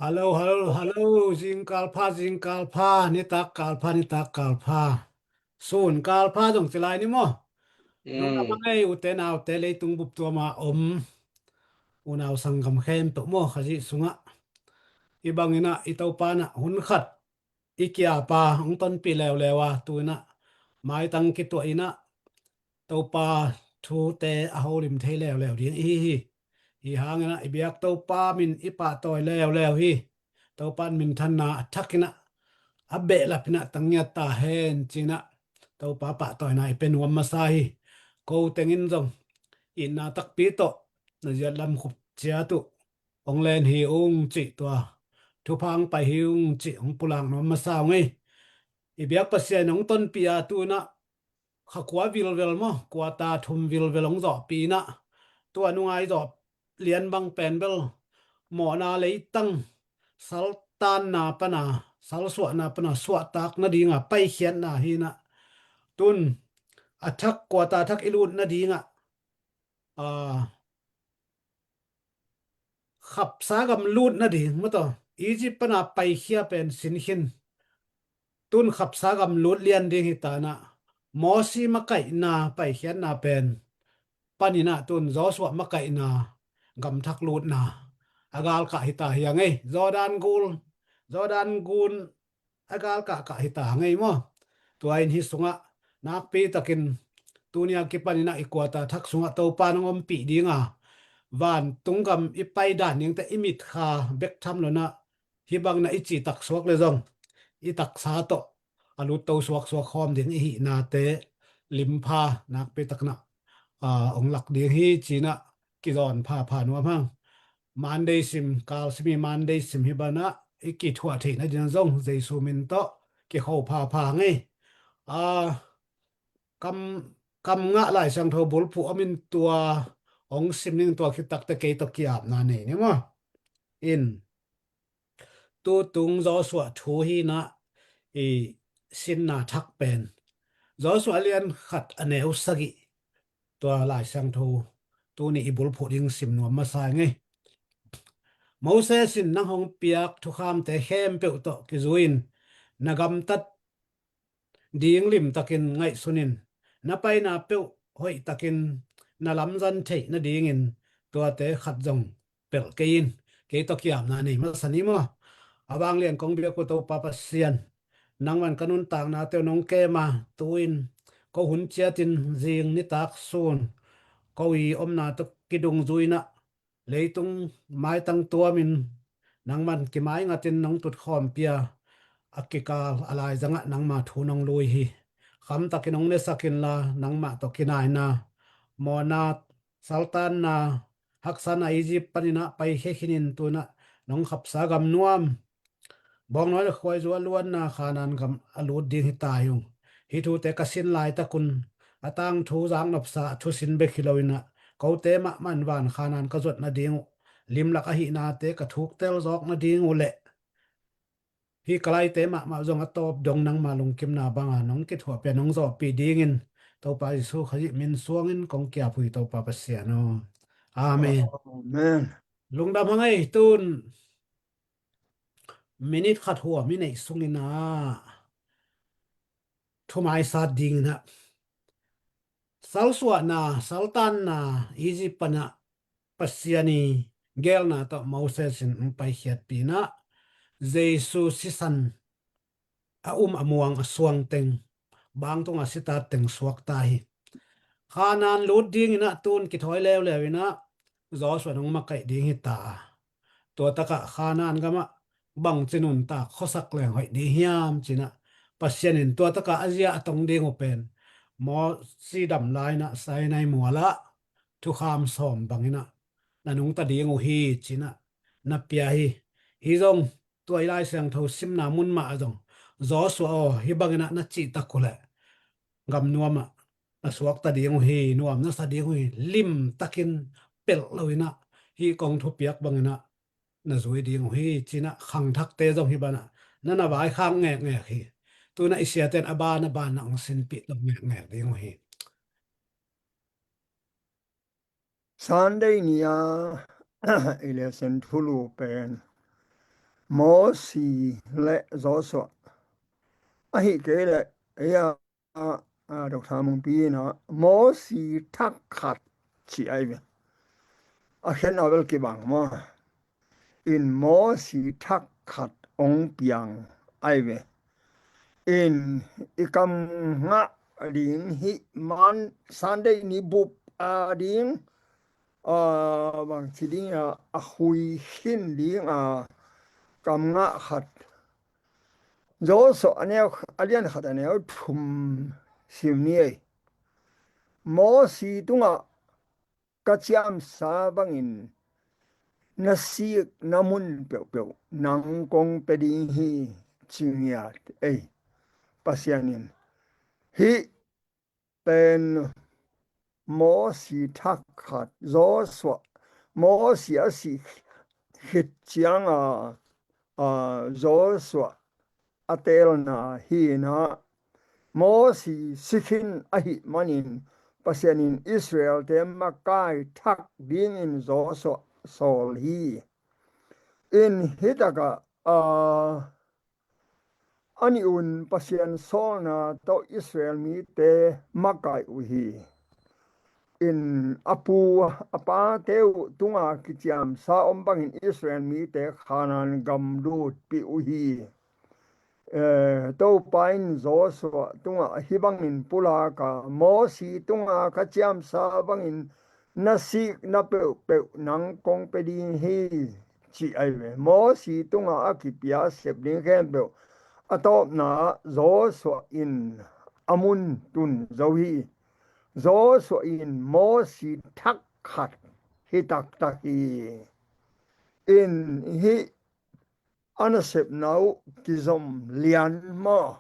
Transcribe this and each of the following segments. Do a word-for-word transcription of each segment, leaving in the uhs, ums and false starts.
Hello, hello, hello. Zingkal pha, zingkal pha, nitak kal pha, nitak kal pha. Sun kal pha zong ci lai ni maw? Nunglam a ngei ute naute, leitung bup tuam a om unau sanggam khempeuh maw, Khazih sungah. Hih bangin ah i Topa in ah hun khat i kiapa hong tonpih leuleu a, tu in ah maitang kituah in ah Topa thute a holim thei leuleu ding ihi hi. Hih hangin ah i biak Topa min i pahtawi leuleu hi. Topa in minthanna a thak in ah a behlap in ah tang ngiat ta hen ci in ah Topa pahtawina i pia nuam masa hi. Ko teng in zong itna takpi tawh na ziat lam khup ciat uh hong len hi ung cih, tua thupha hong pai hi ung cih hong pulak nuam masa ung ei. I biak Pasian hong tonpih a, tu in ah kha kua vilvel maw, kuata thum vilvel hong zawhpih in ah, tua nungai zawh lian bang pen bel mawhna leitang saltanna pana, salsuahna pana suahtak nadinga paikhiatna hi in ah, tun a thak, kuata thak i lut nadingah, a, khapsa gam lut nading maw, tua Egypt pana paikhia pen sin khin, tun khapsa gam lut lian ding hi ta in ah, Mosi makaihna paikhiatna pen pan in ah tun Joshua makaihna gam thak lutna a galkah hi ta hi a ngei. Jordan gul, Jordan gun a galkah kah hi ta ngei maw? Tua in hih sungah nakpi takin tuni a kipan in ah i kuata thak sungah Topa in hong ompih ding a, vantung gam i pai dan dingte i mitkha bek tham lo in ah, hih bang in ah i cihtak suak le zong i taksa tawh a lutto suaksuak khawm ding i hihnate limpha nakpi takin ah, a, hong lak ding hi ci in ah kizawn phapha nuam hang. Monday sim, kal sim hi, Monday sim hi bang in ah i kithuah theih nading zong Jesu min tawh kikho phapha ngei. A, kam, kam ngah Lai Siangtho bulphuh om in, tua hong sim ning, tua khit takte kei tawh ki-apna nei ni maw? In, tutung Joshua thu hi in ah i sinna thak pen Joshua lian khat a neu sagih, tua Lai Siangtho tuni i bulphuh ding sim nuam masa ing ei. Moses in nang hong piak thukhamte khempeuh tawh kizui in na gamtat ding limtakin ngaihsun in, na paina peuh hoihtakin na lamzang theih nadingin tuate khat zong pelh kei in, kei tawh ki-apna nei masa ni maw? A vanglian kong biak uh Topa Pasian, nangman ka nuntaknate uh nong kem a, tu-in ko hun ciatin zing nitak sun ko i omna tawh kidungzui in ah leitung maitang tuamin nangman kimaingatin nong tutkhawm pia, a kikal a laizangah nangma thu nong lui hi. Khamtakin hong nesak inla nangmah tawh kinaina, mawhna, saltanna, haksatna Egypt panin ah paikhia khinin tu in ah nong khapsa gam nuam, bawngnawi le khuaizu a luanna Khanaan gam a lut ding hi ta hi ung. Hih thute ka sin laitakun a tangthu zaknopsa a thusin bek hi lo in ah, kote mahmah in van Khanaan ka zuat nading uh, limlak ahihnate ka thuktel zawk nading uh le hih ka laite mahmah zong a tawp dong nangma lungkimna banga nong kithuahpih a nong zawhpih dingin Topa Jesu Khazih min suangin kong ki-ap uh hi Topa Pasian aw. Amen. Amen. Lungdam hang ei, tun minit khat huam i neih sungin ah thumaisat dingin ah salsuahna, saltanna Egypt panah Pasian i geelna tawh Moses in hong paikhiatpih in ah Jesu sisan a um a muang a suang teng, bangtung a sitat teng suakta hi. Khanaan lut dingin ah tun kithawi leuleu in ah Joshua in hong makaih ding hi ta a, tua takah Khanaan gamah bangci nuntak khuasak leng hoih ding hiam ci in ah Pasian in tua takah a zia a tong ding uh pen Mosi dam lai in ah Sinai mualah thukham sawm bangin ah na nungta ding uh hi ci in ah na pia hi. Hi zong tua i Lai Siangtho simna mun mah ah zong Joshua aw, hih bangin ah na cihtak uh leh gam nuam ah na suakta ding uh hi, nuam na sa ding uh hi, limtakin pelh lo in ah hih kong thupiak bangin ah na zui ding uh hi ci in ah khangthakte zong hih banah na na vaikhak ngekngek hi. Tu in ah i siate in a ban a ban ah hong sinpih lo ngekngek ding uh hi. Sunday ni a i lesson thulu pen Mosi le Joshua. Ahi kei le, ei a, a, a, Doctor Mungpi in a, Mosi thak khat ci ai ve. A khen a bel kibang maw. In Mosi thak khat ong piang ai ve. In i kam ngah ding hi man Sunday ni bup a ding, a, bang ci ding a, a hui khin ding a kam ngah khat. Joshua a neu, a lian khat a neu thum sim ni ei. Mosi tungah ka ciamsa bangin na sik na mun peuhpeuh nang kong pia ding hi ci ngiat ei. Pasian in hih pen Mosi thak khat Joshua, Mosi a sih khit ciang a, a, Joshua a teelna hi na, Mosi si khin ahih manin Pasian in Israel-te makai thak dingin Joshua sawl hi. In hi takah, a, a nih un Pasian sawlna tawh Israel mite makai uh hi. In a pu a pate uh tunga kiciamsa om bangin Israel mite Kanaan gam lutpih uh hi. Eh, Topa in Joshua tungah hih bangin pulak a, Mosi tunga ka ciamsa bangin na sik na peuhpeuh nang kong pia ding hi ci ai ve. Mosi tunga a kipia sep ding khempeuh a tawpna ah Joshua in a mun tun zo hi. Joshua in Mosi thak khat hi taktak hi. In hih a nasepna uh kizom lian maw.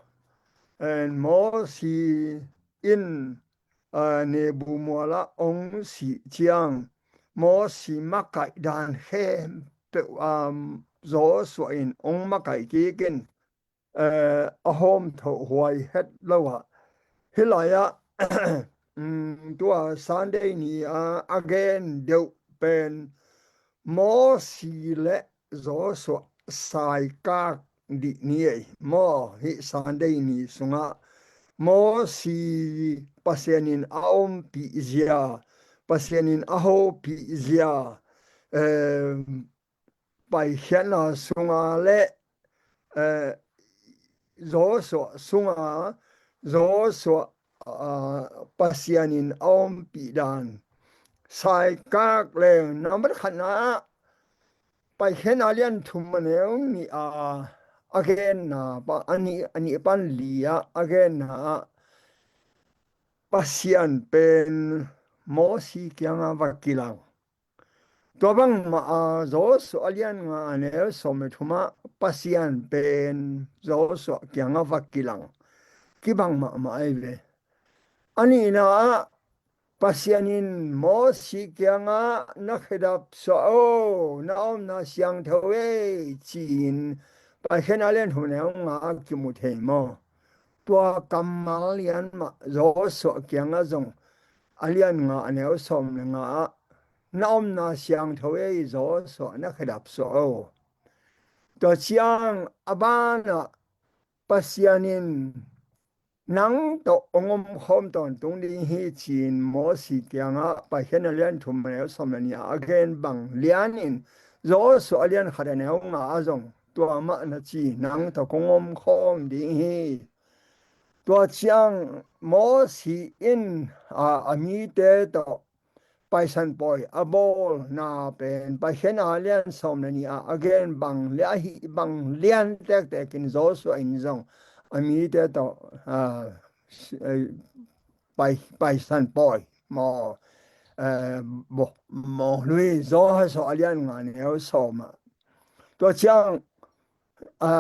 And Mosi in, a, Nebu mualah ong sih ciang Mosi makaih dan khempeuh, um, Joshua in ong makaih kik in, a, a hawm thoh huai het lo ah. Hih lai ah, um, tua Sunday ni a, a gen deuh pen Mosi le Joshua saikak dih ni ei maw. Hih Sunday ni sungah Mosi Pasian in a ompih zia, Pasian in a hopih zia, eh, Paikhiatna sunga le, eh, Joshua sunga, Joshua, ah, Pasian in a ompih dan saikak leng nambat khatna ah Paikhiatna lian thum a neu nih a, a genna pa, a nih, a nih pan li ah a genna ah Pasian pen Mosi kiangah va kilang. Tua bangmah a Joshua a lian nga a neu sawm le thum ah Pasian pen Joshua kiangah va kilang. Kibang mahmah ai ve. A nihna ah Pasian in Mosi kiangah na khedap suah o, na omna siangtho ei ci-in Paikhiatna lian thum a neu nga ah kimu thei maw. Tua kammal lian mah Joshua kiangah zong a lian nga a neu sawm le nga ah na omna siangtho ei Joshua na khedap suah o. Tua ciang a banah Pasian in nang tawh ong omkhawm tawntung ding hi ci-in Mosi kiangah Paikhiatna lian thum a neu sawm le nih ah a gen bang lianin Joshua a lian khat a neu nga ah zong tua mah na ci, nang tawh kong omkhawm ding hi. Tua ciang Mosi in, a, a mite tawh Paisan pawi a bawlna pen Paikhiatna lian sawm le nih ah a gen bang le ahi bang lian tektekin Joshua in zong a mite tawh, a, pai, Paisan pawi maw, eh, bo, maw lui Joshua a lian nga neu sawm ah. Tua ciang, a,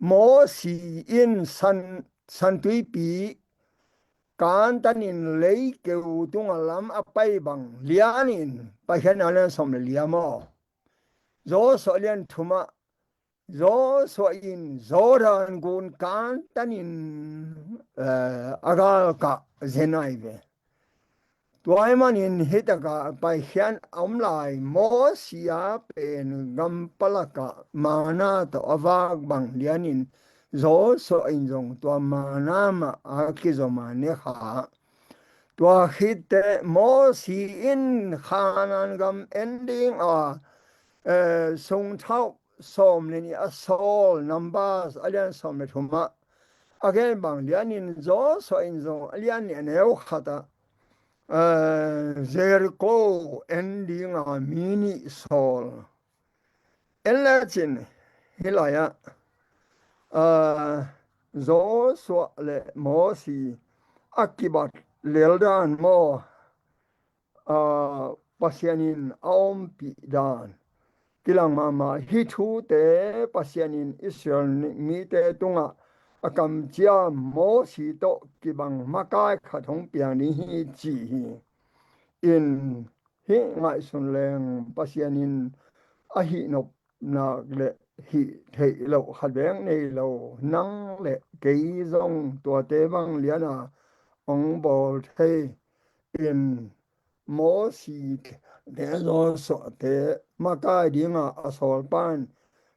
Mosi in san, santuipi kantanin leikeu tunga lam a pai bang lianin Paikhiatna lian sawm le li ah maw. Joshua lian thum ah Joshua in Jordan gun kantanin, eh, a galkah zen ai ve. Tua ahih manin hih takah Paikhiat a om lai, Mosi a pen gam palakah manna tawh a vak bang lianin Joshua in zong tua manna mah a kizom a ne kha. Tua khit teh Mosi in Kanaan gam en ding a, eh, sungthau sawm le nih a sawl, Numbers a lian sawm le thum ah a gen bang lianin Joshua in zong a lian nih a neu khat ah, eh, Jericho en ding a mi nih sawl. En lecin hih lai ah, eh, Joshua le Mosi a kibat lel dan maw, aa, Pasian in a ompih dan kilang mahmah. Hih thute Pasian in Israel mite tungah a kamciam Mosi tawh kibang makai khat hong piang ding hi ci hi. In hih ngaihsun leng Pasian in a hih nop nak le hih theih loh khat bek nei lo, nang le kei zong tuate bang liana hong bawl thei. In Mosi te, Joshua te makai dinga a sawlpa in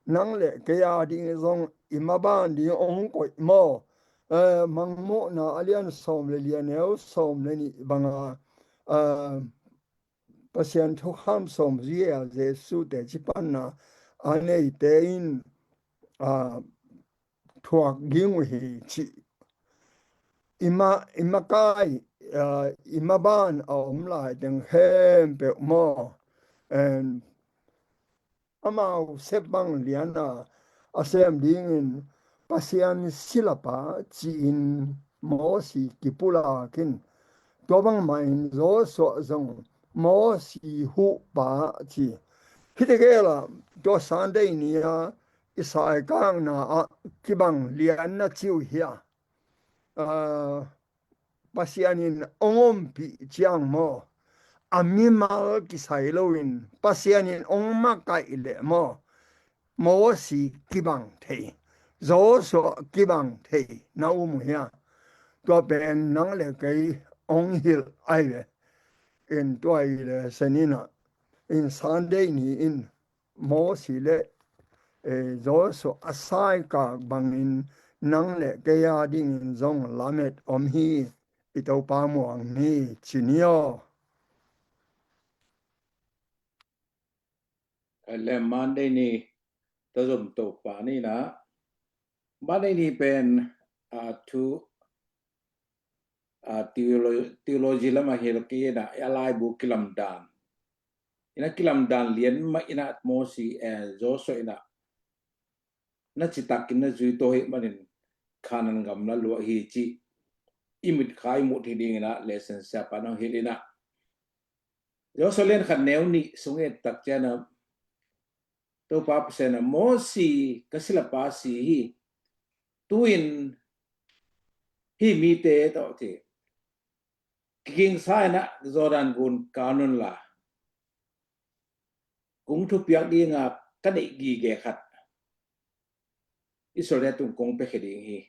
nang le kei a ding zong i maban ding hong koih maw? Eh, Mangmuhna a lian sawm le li a neu sawm le nih banga, eh, Pasian thukham sawm zia Jesu teci panna a neite in, aa, thuak ding uh hi ci. I ma, i makai, aa, i maban a om lai teng khempeuh maw? Em, amau sep bang liana a sem dingin Pasian silapa ci-in Mosi kipulak in, tua bangmah in Joshua zong Mosi huhpa ci. Hih tegel ah tua Sunday ni-a i saikakna ah kibang lianna ci uh hi a, aa, Pasian in hong ompih ciang maw, a mimal kisai loin Pasian in hong makaih leh maw, Mosi kibang thei, Joshua kibang thei na um uh hi a? Tua pen nang le kei hong hilh ahi ve. In tua hi leh senin ah, in Sunday ni in Mosi le, eh, Joshua a saikak bangin nang le kei a dingin zong lamet om hi. I Topa muang ni ci ni aw. Ele Monday ni tawh zom Topa ni na. Monday ni pen, ah, thu, ah, theolo-, theology lamah hilh kei in ah, a laibu kilamdan. In ah kilamdan lian mah in ah Mosi, eh, Joshua in ah na citakin na zui to hi manin Kanaan gam na luah hi ci i mit kha i muh thei dingin ah lesson siapa nong hilh in ah. Joshua lian khat neu nih sung et tak ciang ah Topa Pasian in ah Mosi ka silapa si hi. Tu-in hih mite tawh ci, kikingsa in ah Jordan gun kan un la, kong thupiak dinga ka neih gige khat Israel tung kong piakhia ding hi.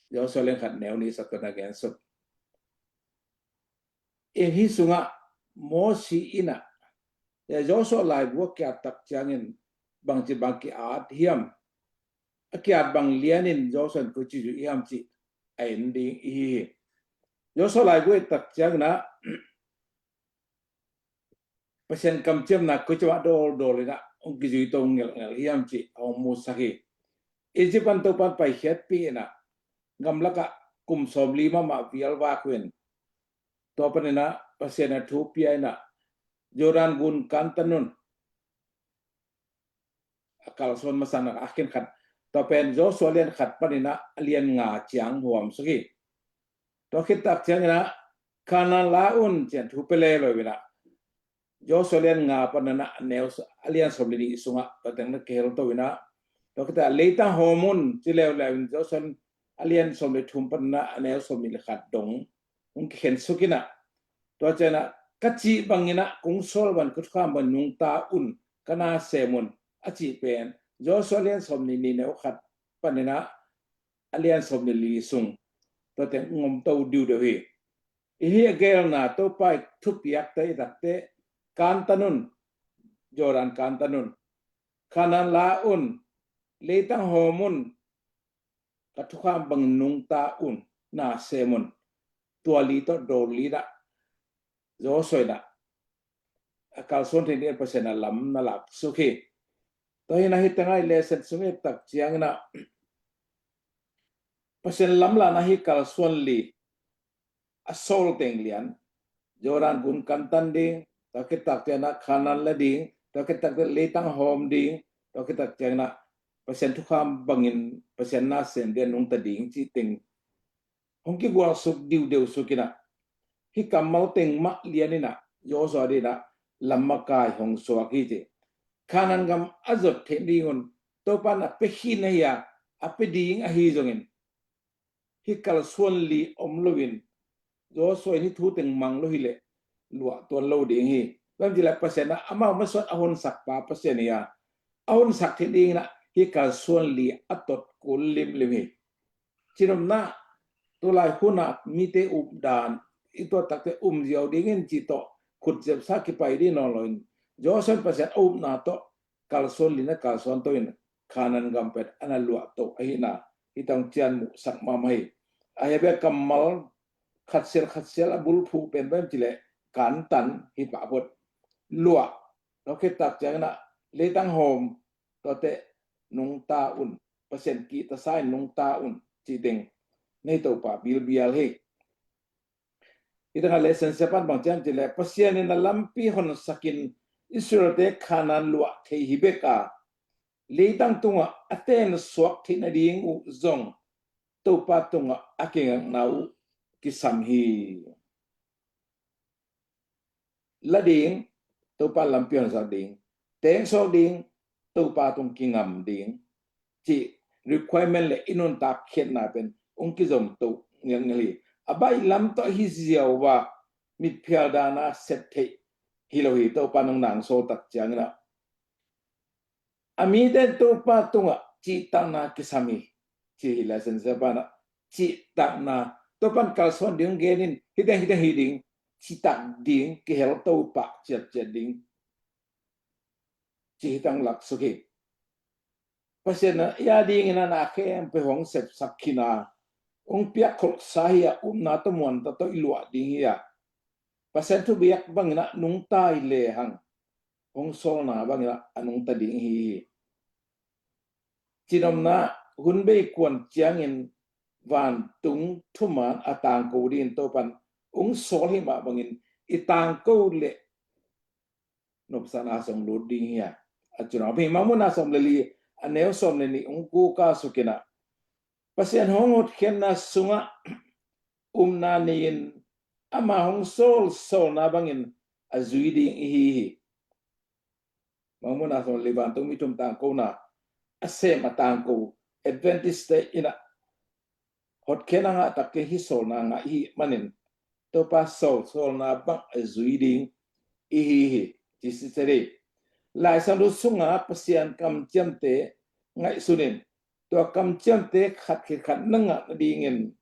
Joshua lian khat neu nih sa tawh na gen suk. In hih sungah Mosi in ah, ya Joshua laibu a kiat tak ciangin bangci bang kiat hiam? A kiat bang lianin Joshua in koici zui hiam cih a en ding i hi hi. Joshua laibu et tak ciangin ah Pasian kamciamna koici mah dawldawl in ah hong kizui to ngelhngelh hiam cih a hong musak hi. Egypt pan Topan paikhiatpih in ah gamlakah kum sawmli mahmah vial vak uh in, tua panin ah Pasian a thu pia in ah Jordan gun kantan un, a kalsuan masa nak a khenkhat, tua pen Joshua lian khat panin ah a lian nga ciang huam suk hi. Tua khit tak ciangin ah Kanaan la un ci-in thu pia leuleu in ah Joshua lian nga panin ah a neu s-, a lian sawm le nih sungah tua teng na kihel to in ah, tua khit tak leitang hawm un ci leuleu in Joshua a lian sawm le thum panin ah a neu sawm le khat dong hong kikhen suk in ah, tua ciangin ah ka cih bangin ah kong sawl bang, ka thukham bang nungta un, ka na sem un a cih pen Joshua lian sawm le nih neu khat panin ah a lian sawm le li sung tua teng hong om to diudeu hi. I hih a geelna Topa i thupiakte i takte kantan un, Jordan kantan un, Kanaan la un, leitang hawm un, ka thukham bangin nungta un, na sem un. Tua li tawh dawl li-in ah Joshua in ah a kalsuan theih dingin Pasian a lam na laksuk hi. Tua hi-in ah hih tengah i lesson sung i et tak ciangin ah Pasian lam lana hih kalsuan li a sawl teng lian, Jordan gun kantan ding, tua khit tak ciangin ah Kanaan la ding, tua khit tak ciangin leitang hawm ding, tua khit tak ciangin ah Pasian thukham bangin Pasian na sem dingin nungta ding cih teng hong kigualsuk diudeu suk in ah, hih kammal teng mah lian in ah Joshua adingin ah lam makai hong suak hi ci. Kanaan gam a zot theih dingun Topa in a pia khin ahi a, a pia ding ahi zongin, hih kalsuan li om loin Joshua in hih thu teng mang lo hileh luah tuan lo ding hi. Bang ci leh Pasian ah amau masuan a honsak pa Pasian hi a, a honsak theih dingin ah hih kalsuan li a tot kul limlim hi. Cinopna, tulai hun ah mite updan i tuat takte um ziau dingin cih tawh khut zepsa kipai ding nawn loin, Joshua in Pasian a upna tawh kalsuan li na kalsuan to in Kanaan gam pen a na luah to ahihna hih teng ciang muhsak mahmah hi. A hia bek kammal khatsial khatsial a bulphuh pen bang ci leh kantan hi pah phot. Luah, tua khit tak ciangin ah leitang hawm, tuate nungta un, Pasian kihtasa in nungta un cih teng na hi Topa bilbial hi. Hih tengah lesson sia pan bang ci hiam cih leh Pasian in a lampi honsakin Israelte Kanaan luah thei hi bek a, leitang tungah a tensuak theih nading uh zong Topa tungah a kingakna uh kisam hi. La ding, Topa lampi honsak ding, tengsuak ding, Topa tung kingam ding cih requirement le i nuntak khiatna pen hong kizom to ngelngel hi. A baih lam tawh hi ziau a mitphial dana sep theih hi lo hi. Topa nong nang sawl tak ciangin ah a mite in Topa tungah cihtakna kisam hi. Ci hi lesson sia pan ah cihtakna, Topa in kalsuan ding hong gen in, hih teng hih teng hi ding, cihtak ding, kihel to pah ciatciat ding, ci hi teng laksuk hi. Pasian in a dingin a na khempeuh hong sepsak khin a, hong piak kholhsa hi a, upna tawh muanna tawh i luah ding hi a, Pasian thupiak bangin a nungta i lehang hong sawlna bangin a nungta ding hi hi. Cinopna, hun bei kuan ciangin vantung thuman a tangko dingin Topa in hong sawl hi mah bangin i tangko leh nopsakna sung lut ding hi a, a cina pi Mangmuhna sawm le li, a neu sawm le nih hong kuka suk in a, Pasian hong hotkhiatna sungah upna nei-in ama hong sawl sawlna bangin a zui ding i hi hi. Mangmuhna sawm le li, vantung mi thum tangkona a sem a tangko Adventist te in a hotkhiatna ngah takte hih sawlna ngah i hih manin Topa sawl sawlna bang a zui ding i hi hi. Ci sitset hi. Lai Siangtho sunga Pasian kamciamte ngaihsun in tua kamciamte khat khit khat na ngah nadingin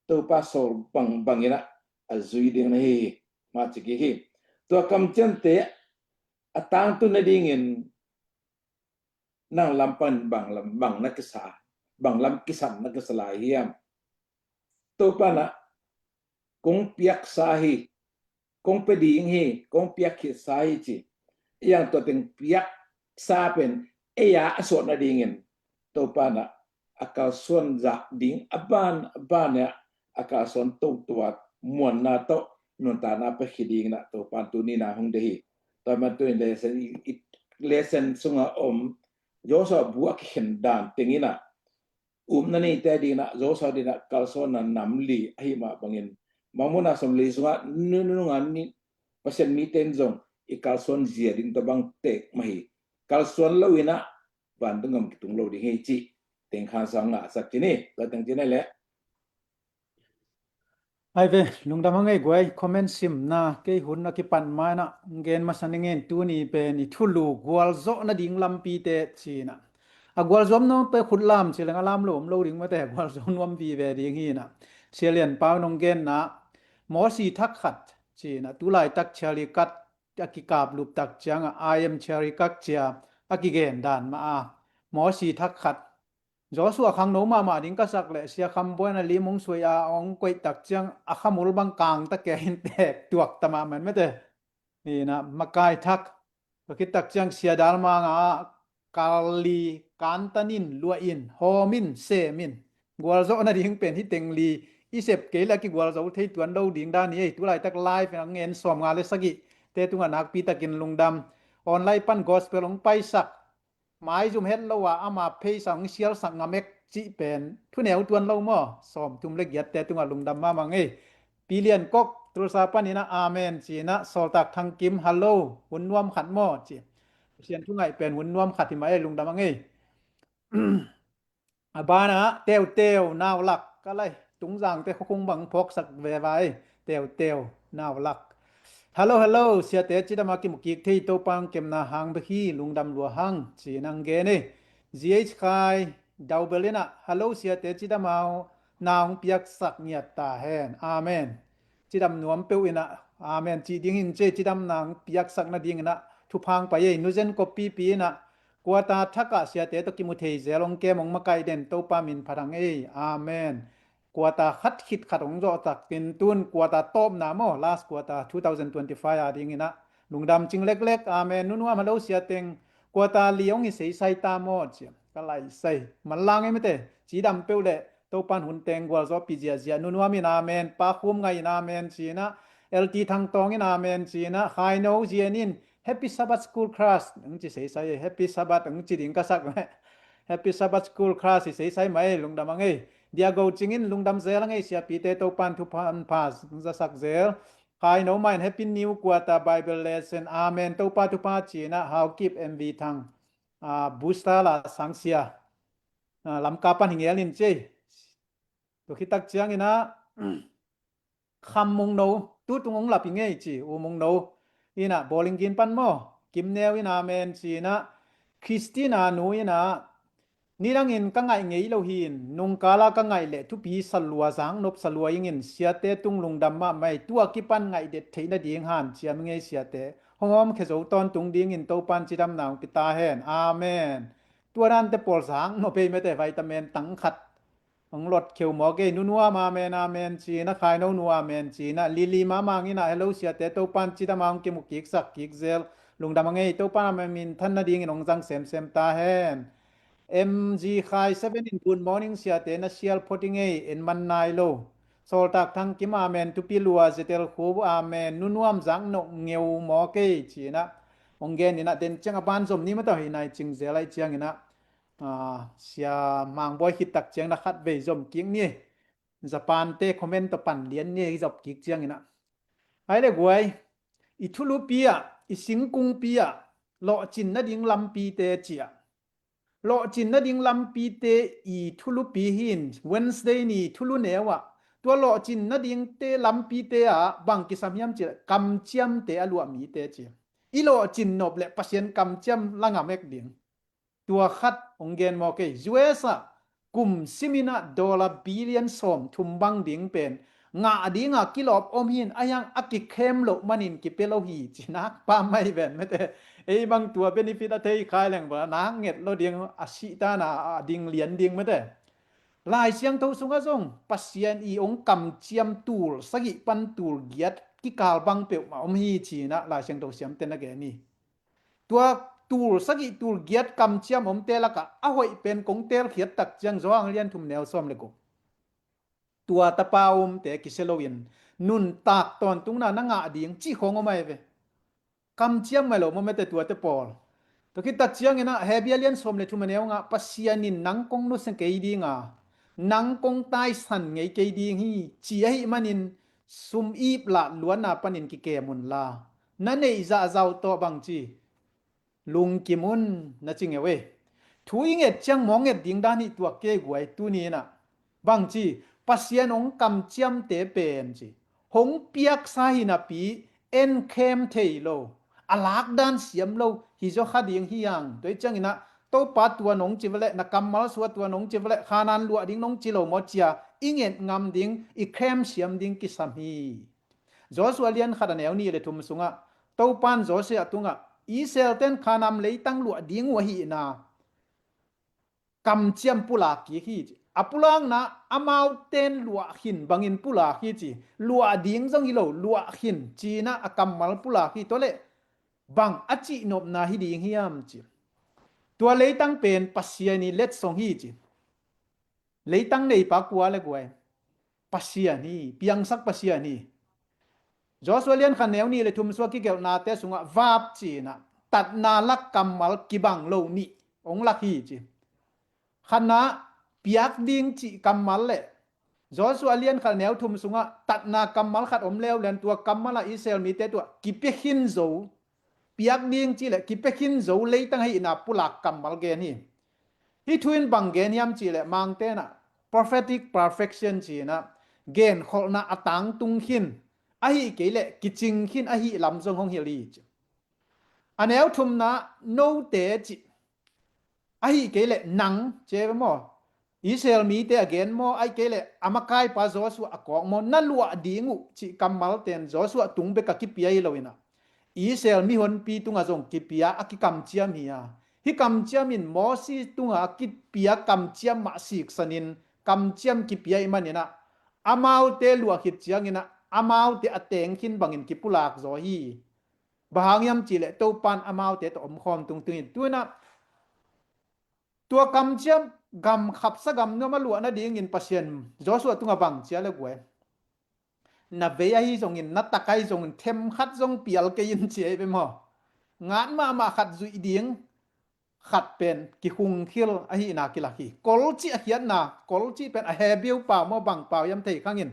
Topa sawl bang bangin a zui ding na hi hi. Mah ci kik hi. Tua kamciamte a tangtun nadingin nang lam pan bang lam, bang na kisa, bang lam kisam na kisa lai hiam? Topa in a kong piaksa hi, kong pia ding hi, kong piak khitsa hi ci. Ei ang tua teng piaksa pen ei a a suah nadingin Topa in a kalsuan zah ding a ban a ban a, a kalsuan to tuat muanna tawh nuntakna pia khit dingin a Topa in tuni in a hong deih hi. Tua man tu in lesson, i, i, lesson sunga om Joshua bu a kikhen dan tengin a upna neite dingin a Joshua dingin a kalsuanna nam li ahi mah bangin Mangmuhna sawm le li sunga nunung a ni Pasian mite in zong i kalsuan zia ding tawh bang tek mah hi. Kalsuan lo in a vantung gam kitung lo ding hi cih teng khan sang ngahsak ci ni. Tua teng ci ni leh. Ai ve, lungdam a ngei guai, comment simna, kei hun a kipan ma in a, gen masa ning in tuni pen i thulu gualzawh nading lampite ci in a. A gualzawh nuam pen khut lam ci leng a lam lo om lo ding mate, gualzawh nuam vive ding hi in a. Sia Lian Pau nong genna, Mosi thak khat, ci-in ah tu laitak Charlie Kirk a kikaplup tak ciangah I am Charlie Kirk ci-a a kigen dan mah a, Mosi thak khat. Joshua khangno mahmah ding ka sak leh Sia Kham Bawi in a lim hong suai a hong koih tak ciang a khamul bang kang ta kei in tek tuak ta mahmah mete. Hi-in ah makai thak. Tua khit tak ciang Sia Dal Mang ah kal li, kantan in, luah in, hawm in, sem in. Gualzawh nading pen hih teng li i sep kei leh a kigualzo thei tuan lo ding dan hi ei. Tu laitak live a ngen sawmnga le sagih te tungah nakpi takin lungdam. Online pan gospel hong paisak, maizum het lo a ama page ah hong sialsak ngam ek cih pen thuneu tuan lo maw? Sawmthum le giat te tungah lungdam mahmah ei. Pi Lian Kok, Tulsa panin ah amen ci-in ah, Sawltak Thang Kim, hello, hun nuam khat maw ci. Pasian thu ngaih pen hun nuam khat hi mah ei, lungdam ang ei. A banah Teuteu Naulak, ka lai Tungzangte khuakhung bang phawksak ve vai. Teuteu Naulak. Hello, hello, siate cidam a kimu kik thei Topa hong kemna hang bek hi, lungdam lua hang ci-in hong gen ei. G H Khai Daubel in ah, hello, siate cidam a na hong piaksak ngiat ta hen. Amen. Cidam nuam peuh in ah amen cih ding hi in ci ei. Cidam na hong piaksak nadingin ah thupha hong pai ei. Nu Zen Kop Pipi in ah, quarter thak ah siate tawh kimu thei zel hong kem, hong makaih den, Topa min phat hang ei. Amen. Quarter khat khit khat hong zawh tak in tun quarter tawpna maw, last quarter two thousand twenty-five a dingin ah lungdam cing leklek. Amen. Nu Nuam, hello sia teng, quarter li hong hi seisai ta maw ci-a ka lai sai. Manlang ei mete, cidam peuh leh Topan hun teng gualzawhpih ziahziah. Nu Nuam in amen, Pa Khum Ngai in amen ci-in ah, L T Thang Tawng in amen ci-in ah, Khaino Zian in Happy Sabbath School Class hong ci seisai ei. Happy Sabbath hong ci ding ka sak leh Happy Sabbath School Class hi seisai mah ei, lungdam ang ei. Dia Go Cing in lungdam zel ang ei siapite, Topan thupha hong pia zasak zel. Khaino mah in Happy New Quarter Bible Lesson, amen, Topa thupha ci-in ah, Hau Kip, M V Thang, ah, Booster La Sang Sia, ah, Lamka pan hi ngel in ci ei. Tua khit tak ciangin ah Kham Mung No, tu tung hong lap hi ngei ci, U Mung No in ah Bawlung Gin pan maw, Kim Neu in amen ci-in ah, Christina Nu in ah, nidangin ka ngaih ngei lo hi in, nungkal a ka ngaih leh thupi sa lua, zaknop sa lua ing in, siate tung lungdam mahmah ei. Tu a kipan ngaih det theih nading hanciam ing ei siate. Hong hawmkhia zo tawntung dingin Topan cidamna hong pia ta hen. Amen. Tua dante pawl zaknop ei mete, vitamin tang khat hong lot kheu mawk ei. Nu Nuam amen, amen ci-in ah, Khaino Nu amen ci-in ah, Lili Mamang in ah, hello siate, Topan cidam a hong kimu kiksak kik zel, lungdam ang ei. Topan a minthan nadingin hong zang semsem ta hen. M G Khai Seven in, good morning siate, na sial phot ing ei, en man nai lo. Sawltak Thang Kim amen, Thupi Lua, Zetel Khu amen, Nu Nuam zaknop ngeu mawk ei ci-in ah hong gen in ah, den ciang a ban zom ni mah tawh hi nai cing zel ahih ciangin ah, ah, Sia Mang Bawi khit tak ciang na khatvei zom kik ni. Japan te comment tawh pan lian ni, i zop kik ciangin ah. Ai le guai, i thulupi ah, i singkungpi ah lawhcin nading lampite ci-ah, lawhcin nading lampite i thulupi hi in, Wednesday ni thulu neu ah tua lawhcin nadingte lampite ah bang kisam hiam cih leh kamciamte a luah mite ci-a. I lawhcin nop leh Pasian kamciam la ngam ek ding. Tua khat hong gen mawk ei. U S ah kum simin ah dollar billion sawmthum bang ding pen ngah ding a kilawp om hi in, a hiang a kikhem loh manin kipia lo hi ci nak pah mai ven mete. Ei bang tua benefit a thei khai leng bang a nak nget lo ding, a sih ta na a ding lian ding mete. Lai Siangtho sungah zong Pasian i hong kamciam tul sagih pan tul giat kikal bang peuhmah om hi ci-in ah Lai Siangtho siamte na gen hi. Tua tul sagih tul giat kamciam omte lakah a hoih pen kong teelkhiat tak ciang Johan lian thum neu sawm le guk. Tua tapa omte kisia loin nuntak tawntungna na ngah ding cih khawng om ahi ve. Kamciam mai lo maw mete tuate pawl. Tua khit tak ciangin ah Hebru lian sawm le thum a neu nga ah, Pasian in nang kong nusia kei ding a, nang kong taisan ngei kei ding hi ci ahih manin sum ip lah luatna panin kikem unla, na neih zahzau tawh bang ci, lungkim un na ci ngeu ei. Thu i nget ciang mawk nget ding dan hi tuak kei guai tuni in ah. Bang ci, Pasian hong kamciamte pen ci, hong piaksa hi napi en khem thei lo, a lak dan siam lo hi zaw kha ding hi hang. Tua hi ciangin ah Topa tua nong ci veleh, na kammal sua tua nong ci veleh, Khanaan luah ding nong ci lo maw ci-a i nget ngam ding, i khem siam ding kisam hi. Joshua lian khat a neu nih le thum sungah Topan Joshua tungah Israel ten Kanaan leitang luah ding uh ahihna kamciam pulak kik hi ci. A pulakna amau ten luah khin bangin pulak hi ci. Luah ding zong hi lo, luah khin cinah a kammal pulak hi. Tua le bang a cihnopna hi ding hiam ci. Tua leitang pen Pasian i letsong hi ci. Leitang neipa kua le guai? Pasian hi, piangsak Pasian hi. Joshua lian khat neu nih le thum sua kigelhnate sungah vap cinah tatna lak kammal kibang lo nih hong lak hi ci. Khatna piak ding cih kammal le Joshua lian khat neu thum sungah tatna kammal khat om leuleu, tua kammal ah Israel mite tuah kipia khin zo, piak ding cih le kipia khin zo leitang ahihna pulak kammal gen hi. Hih thu in bang gen hiam cih le Mangte nah prophetic perfection cinah genkholhna a tangtung khin, ahi kei le kicing khin ahi lam zong hong hilh hi ci. A neu thumna note cih, ahi kei le nang ci ve maw? Israel mite a gen maw, ahi kei le a makaipa Joshua a kawk maw, na luah ding uh cih kammal ten Joshua tung bek a kipia hi lo inah Israel mihonpi tungah zong kipia a kikamciam hi a. Hih kamciam in Moses tungah a kipia kamciam mah siksanin kamciam kipia ih maninah amaute luah khit cianginah amaute a teng khin bangin kipulak zaw hi. Bang hang hiam cih le Topan amaute tawh omkhawm tungtungin tunah tua kamciam gam khapsa gam nuam a luah nadingin Pasian Joshua tungah bang cia le guai? Na vei ahi zongin, na tak ahi zongin, themkhat zong pial kei in ci ahi ve maw? Ngat mahmah khat zuih ding khat pen kikhungkhil ahihna kilak hi. Kolcih a khiatna, kolcih pen a Hebrew pau maw bang pau hiam thei khangin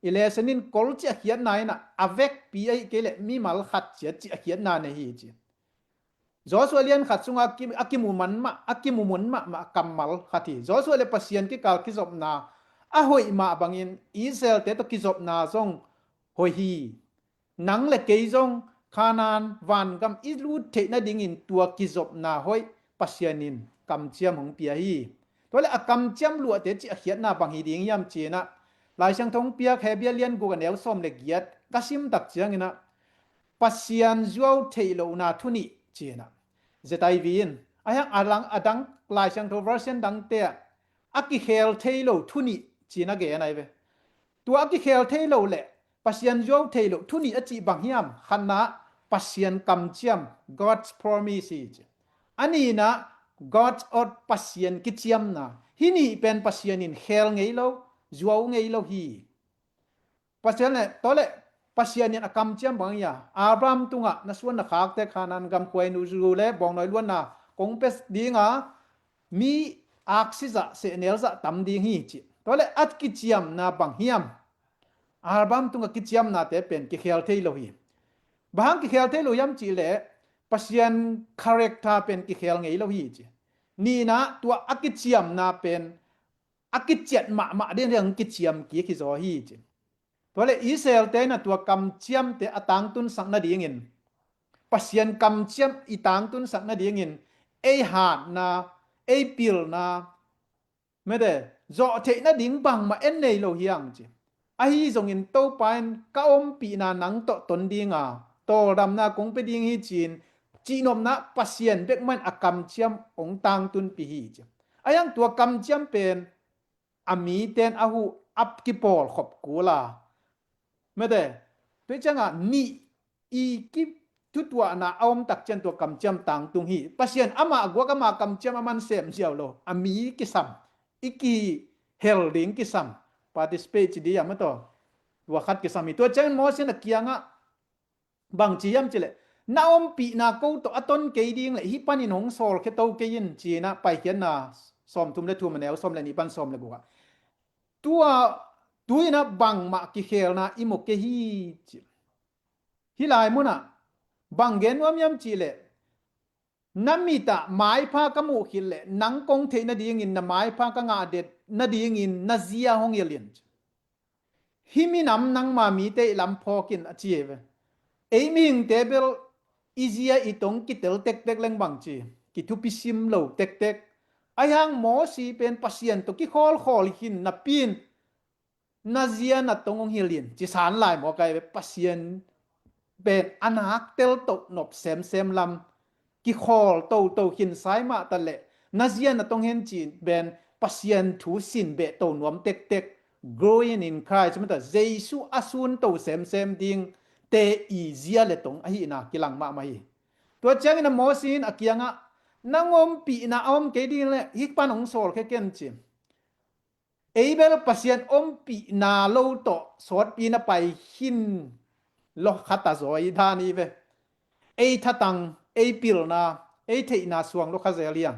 i lesson in kolcih a khiatna inah a vekpi ahi kei le mimal khat ciat cih a khiatna nei hi ci. Joshua lian khat sungah a ki- a kimu man mah, a kimu mun mahmah kammal khat hi. Joshua le Pasian kikal kizopna a hoih mah bangin Israel-te tawh kizopna zong hoih hi. Nang le kei zong Kanaan vangam i lut theih nadingin tua kizopna hoih Pasian in kamciam hong pia hi. Tua le a kamciam luahte cih a khiatna bang hi ding hiam cinah Lai Siangtho hong piak Hebrew lian guk a neu sawm le giat ka sim tak cianginah Pasian zuau theih lohna thu nih cinah Z I V in a hiang a lang a dang Lai Siangtho version dangte ah a kikhel thei lo thu nih cinah gen ahi ve. Tua a kikhel thei lo le Pasian zuau thei lo thu nih a cih bang hiam? Khatna Pasian kamciam, God's promise hi ci. A nihna God's oath, Pasian kiciamna. Hih nih pen Pasian in khel ngei lo, zuau ngei lo hi. Pasian le, tua le Pasian in a kamciam bang hi a, Abraham tungah na suan na khakte Kanaan gam khuai nu zu le bawngnawi luanna kong pia dinga mi aksi zah sehnel zah tam ding hi ci. Tua le a kiciamna bang hiam? Abraham tungah kiciamnate pen kikhel thei lo hi. Bang hang kikhel thei lo hiam cih le Pasian character pen kikhel ngei lo hi ci. Nihna tua a kiciamna pen a kiciat mahmah ding ding kiciam kik hi zaw hi ci. Tua le Israel-te inah tua kamciamte a tangtunsak nadingin, Pasian kamciam i tangtunsak nadingin ei hatna, ei pilna, mete zawh theih nading bangmah en nei lo hiang ci. Ahi zongin Topa in ka ompihna nang tawh ton dinga tawldamna kong pia ding hi ci-in cihnopna Pasian bek mah in a kamciam hong tangtunpih hi ci. A hiang tua kamciam pen a mite in a huh a kipawlkhop kul a, mete tua ciangah nih i kithutuahna a om tak ciang tua kamciam tangtung hi. Pasian amah guak amah kamciam a man sem ziau lo, a mi kisam, i kihel ding kisam, participate ci ding a, mete tua khat kisam hi. Tua ciangin Moses in a kiangah bang ci hiam cih le na ompihna ko tawh a ton kei ding le hih panin hong sawlkhia to kei in cinah Paikhiatna sawmthum le thum a neu sawm le nih pan sawm le guk ah tua tu inah bangmah kikhelna i mu kei hi ci. Hih lai munah bang gen nuam hiam cih le na mit ah maipha ka muh khit le nang kong theih nadingin na maipha ka ngah det nadingin na zia hong hilh in ci. Hih minam nangma mite i lam phawk in a ci hi ve. Ei mihingte bel i zia i tong kitel tektek leng bang ci, kithupi sim lo tektek. A hiang Moses pen Pasian tawh kikhawlkhawl hi khin napi in na zia na tong hong hilh in, ci san lai maw kai ve. Pasian pen a nak teltoh nop semsem lam, kikhawl toto khinsai mah ta leh, na zia na tong hen ci-in pen Pasian thu sin beh to nuam tektek, growing in Christ, mata Jesu a sun to semsem ding te i zia le tong ahihna kilang mahmah hi. Tua ciangin a Moses in a kiangah, nang ompihna a om kei ding leh hih pan hong sawl khe ken ci. Ei bel Pasian ompihna lo tawh sawtpi na pai khin lo kha ta zaw i dan hi ve. Ei thatang, ei pilna, ei theihna suang lo kha zel hi a.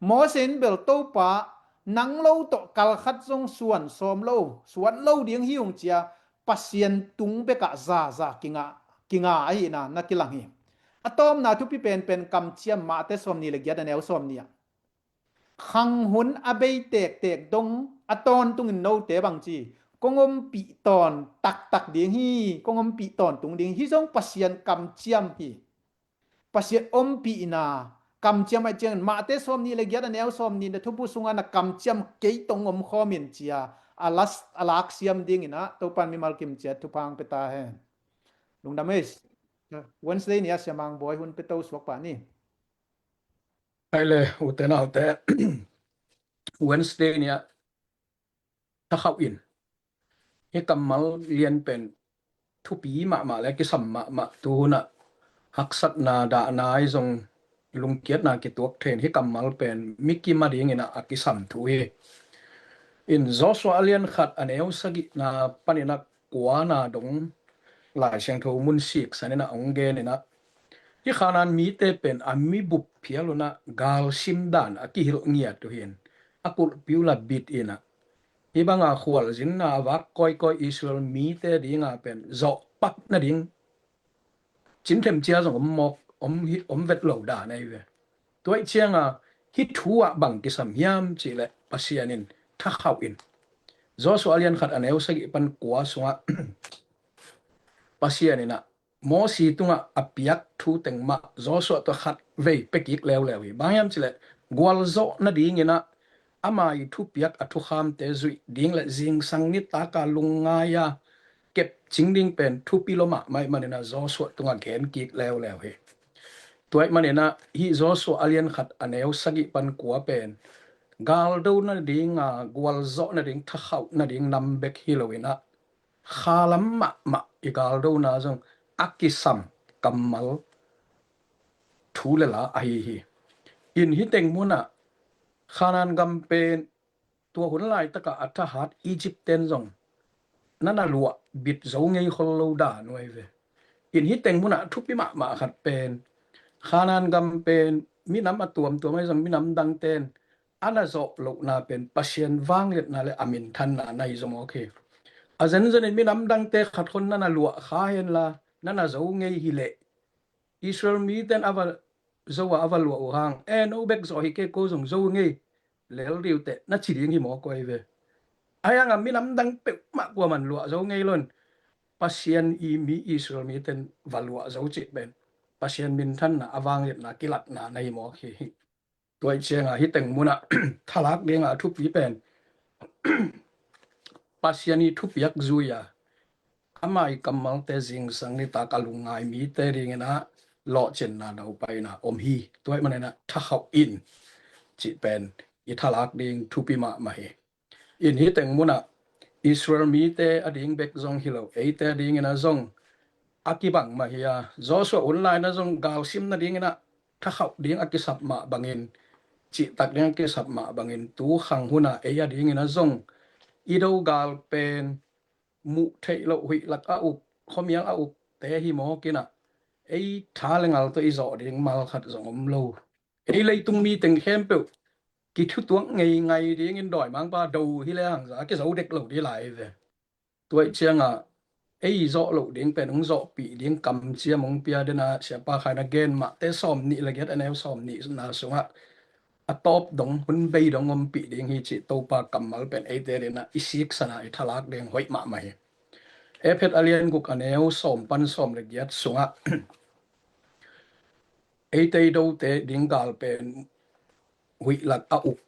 Moses in bel Topa nang lo tawh kal khat zong suan sawm lo, suan lo ding hi ung ci-a Pasian tung bekah zaza kinga, kinga ahihna na kilang hi. A tawpna thupi penpen kamciam Mate sawmnih le giat a neu sawmnih ah, khang hun a bei tektek dong a tawntungin note bangci kong ompih tawn taktak ding hi, kong ompih tawntung ding hi. Hih zong Pasian kamciam hi. Pasian ompihna kamciam ahih ciangin Mate sawmnih le giat a neu sawmnih na thubu sungah na kamciam kei tong omkhawm in ci-a a las, a laksiam dingin ah Topan mimal kimciat thupha hong pia ta hen. Lungdam ei. Wednesday ni-a Sia Mang Bawi hun pia to suak pah ni. Hai le, ute naute, Wednesday ni-a thakhauh in. Hih kammal lian pen thupi mahmah le kisam mahmah, tu hunah haksatna dahna i zong lungkiatna kituak thei in, hih kammal pen mikim a dingin ah a kisam thu hi. In Joshua a lian khat a neu sagihna panin ah kuana dong Lai Siangtho mun siksan in ah hong gen in ah, hih Khanaan mite pen a mibup phial un ah galsim dan a kihilh ngiat uh hi in, a kulhpi uh la bit in ah, hih banga khualzinna a vak kawikawi Israel mite dinga pen zawhpak nading cinthem cia zong om mawk, om hi, om vet lo dan ahi ve. Tua ahih cianga hih thu ah bang kisam hiam cih leh Pasian in thakhauh in. Joshua a lian khat a neu sagih pan kua sungah Pasian in ah Mosi tungah a piak thu teng mah Joshua tawh khat vei pia kik leuleu hi. Bang hiam cih leh gualzawh nadingin ah ama i thupiak a thukhamte zuih ding le zingsang nitaka lungngai-a kepcing ding pen thupi lua mahmah ahih manin ah Joshua tungah gen kik leuleu hi. Tua ahih manin ah hih Joshua a lian khat a neu sagih pan kua pen galdo nadinga gualzawh nading, thakhauh nading nam bek hi loin ah khalam mahmah i galdona zong a kisam kammal thu le la ahi hi. In hih teng munah Khanaan gam pen tua hun laitakah a thahat Egypt ten zong na na luah bit zo ngei khol lo dan uh ahi ve. In hih teng munah thupi mahmah khat pen Khanaan gam pen minam a tuamtuam ahi zong minam dangten a na zawh lohna pen Pasian vangliatna le a minthanna na hi zaw mawk hi. A zenzenin minam dangte khat khon na na luah kha henla na na zo ngei hileh Israel miten a va zo a, a va luah uh hang, e, no bek zawh hi kei, ko zong zo ngei lel dih uh teh na ci ding hi mawk uh ahi ve. Ahi hanga minam dang peuhmah kuaman luah zo ngei lo in Pasian i mi Israel miten va luah zo cih pen Pasian minthanna a vangliatna kilatna na hi mawk hi. Tua ahih cianga hih teng munah thalak dinga a thupi pen Pasian i thupiak zui-a ama i kammalte zingsang nitak a lungngai mite dingin ah lawhcinna, naupaina om hi. Tua ahih manin ah thakhauh in cih pen i thalak ding thupi mahmah hi. In hih teng munah Israel mite a ding bek zong hi lo, eite a dingin ah zong a kibang mah hi a, Joshua hun lai-in ah zong galsim nadingin ah thakhauh ding a kisap mah bangin, cihtak ding a kisap mah bangin, tu khang hunah ei a dingin ah zong i do gal pen muh theih loh huih lak a uk, khuamial a ukte hi mawk in ah, ei tha le ngal tawh i zawh ding mal khat zong om lo. Ei leitung mi teng khempeuh kithutuak ngeingai dingin dawimangpa do hi le hangza a kizo dek lo dih lai ve. Tua ahih cianga ei zawh loh ding pen hong zawhpih ding kamciam hong pia den a, Siapa Khai na gen Mate sawmnih le giat a neu sawmnihna sungah a tawp dong, hun bei dong ompih ding hi cih Topa kammal pen eite dingin ah i siksana i thalak ding hoih mahmah hi. Efet a lian guk a neu sawm pan sawm le giat sungah eite i dote ding gal pen huih lak a uk,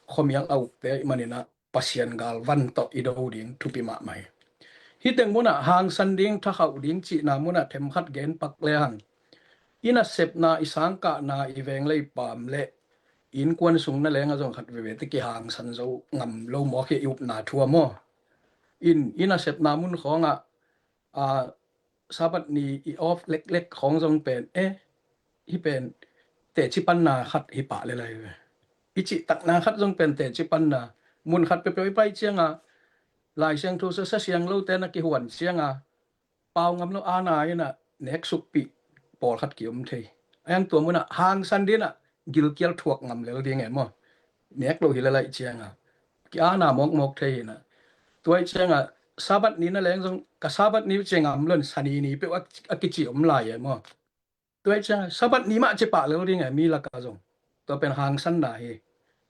khuamial a ukte ahih manin ah Pasian galvan tawh i do ding thupi mahmah hi. Hih teng munah hangsan ding, thakhauh ding cihna munah themkhat gen pak lehang, i nasepna, i sangkahna, i veng le i paam le i innkuan sung na leng a zong khat veve te kihangsan zo ngam lo mawk hi, i upna thu ah maw. In, i nasepna mun khawngah, a, Sabbath ni i off leklek khawng zong pen, eh, hih pen teci panna khat hi pah le lai ve. I cihtakna khat zong pen teci panna, mun khat peuhpeuh i pai ciangah Lai Siangtho sa, sa siang lote na kihuan ciangah pau ngam lo, ana inah nek sukpih pawlkhat ki-om thei. A hiang tua munah hangsan dinah gilkial thuak ngam lel ding e maw. Nek lo hi le laih ciangah ki-ana mawkmawk thei inah. Tua ih ciangah Sabbath ni na leng zong ka Sabbath ni ciang ngam lo in Sani ni peuh a, a kici om lai e maw. Tua ih ciangah Sabbath ni mah ci pah lel ding e mi lakah zong. Tua pen hangsanna hi.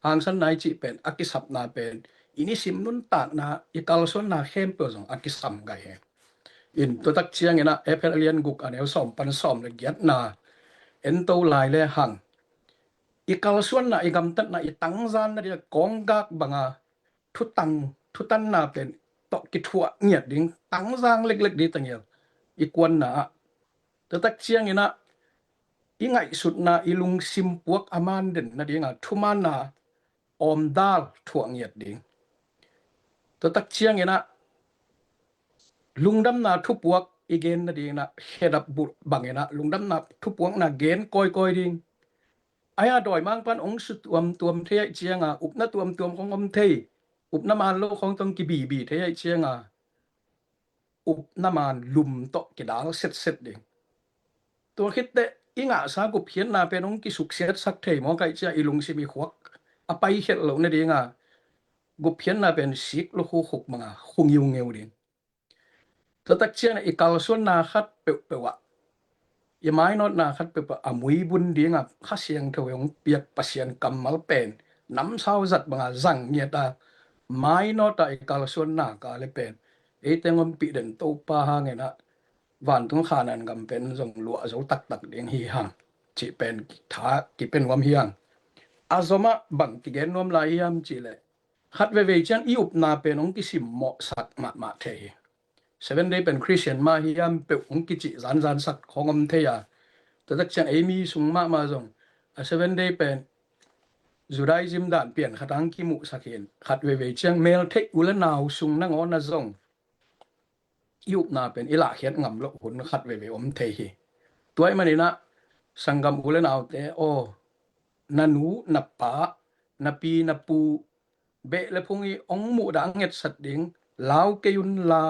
Hangsanna i cih pen a kisapna pen i nisim nuntakna, i kalsuanna khempeuh zong a kisam gai hi. In, tua tak cianginah Efesa lian guk a neu sawm pan sawm le giatna en to lai lehang, i kalsuanna, i gamtatna, i tangzanna ding a kawnggak banga thutang, thutanna pen tawh kithuah ngiat ding, tangzang leklek ding tangel i kuanna ah. Tua tak cianginah i ngaihsutna, i lungsim puak a man den nadinga thumaanna awmdal thuah ngiat ding. Tua tak cianginah lungdamna thupuak i gen nadinginah khedap bulh banginah lungdamna thupuakna gen kawikawi ding. A hia dawimangpan ong su tuamtuam thei aih cianga, upna tuamtuam khong om thei, upna maan lo khong tong kibibi thei aih cianga, upna maan lum tawh kidal setset ding. Tua khitteh i ngahsa gupkhiatna pen ong kisuksiatsak thei mawk aih cia i lungsim i khuak a paikhelh loh nadinga gupkhiatna pen sik lukhu khuk banga khu ngiungeu ding. Tua tak ciangin i kalsuanna khat peuhpeuh ah, i mainawtna khat peuhpeuh a muibun dinga Kha Siangtho i hong piak Pasian kammal pen namsau zat banga zang ngiat a, mainawt a i kalsuanna ka le pen eite hong ompih den Topa hanginah vantung Khanaan gam pen zong luah zo taktak ding hi hang cih pen tha kipen nuam hi hang. A zomah bang kigen nuam lai hiam cihleh, khat veivei ciang i upna pen hong kisimmawhsak mahmah thei hi. Seven Day pen Christian mah hiam peuh hong kicih zanzansak khong om thei a, tua tak ciang ei mi sung mahmah zong a Seven Day pen Judaism dan pian khat hang kimuhsak hin, khat veivei ciang meltheih u le nau sung nangawn a zong i upna pen i lahkhiat ngam loh hun khat veivei om thei hi. Tua ih maninah sanggam u le naute aw, na nu na pa, na pi na pu, beh le phung i ong muhdah a ngetsat ding lau kei unla,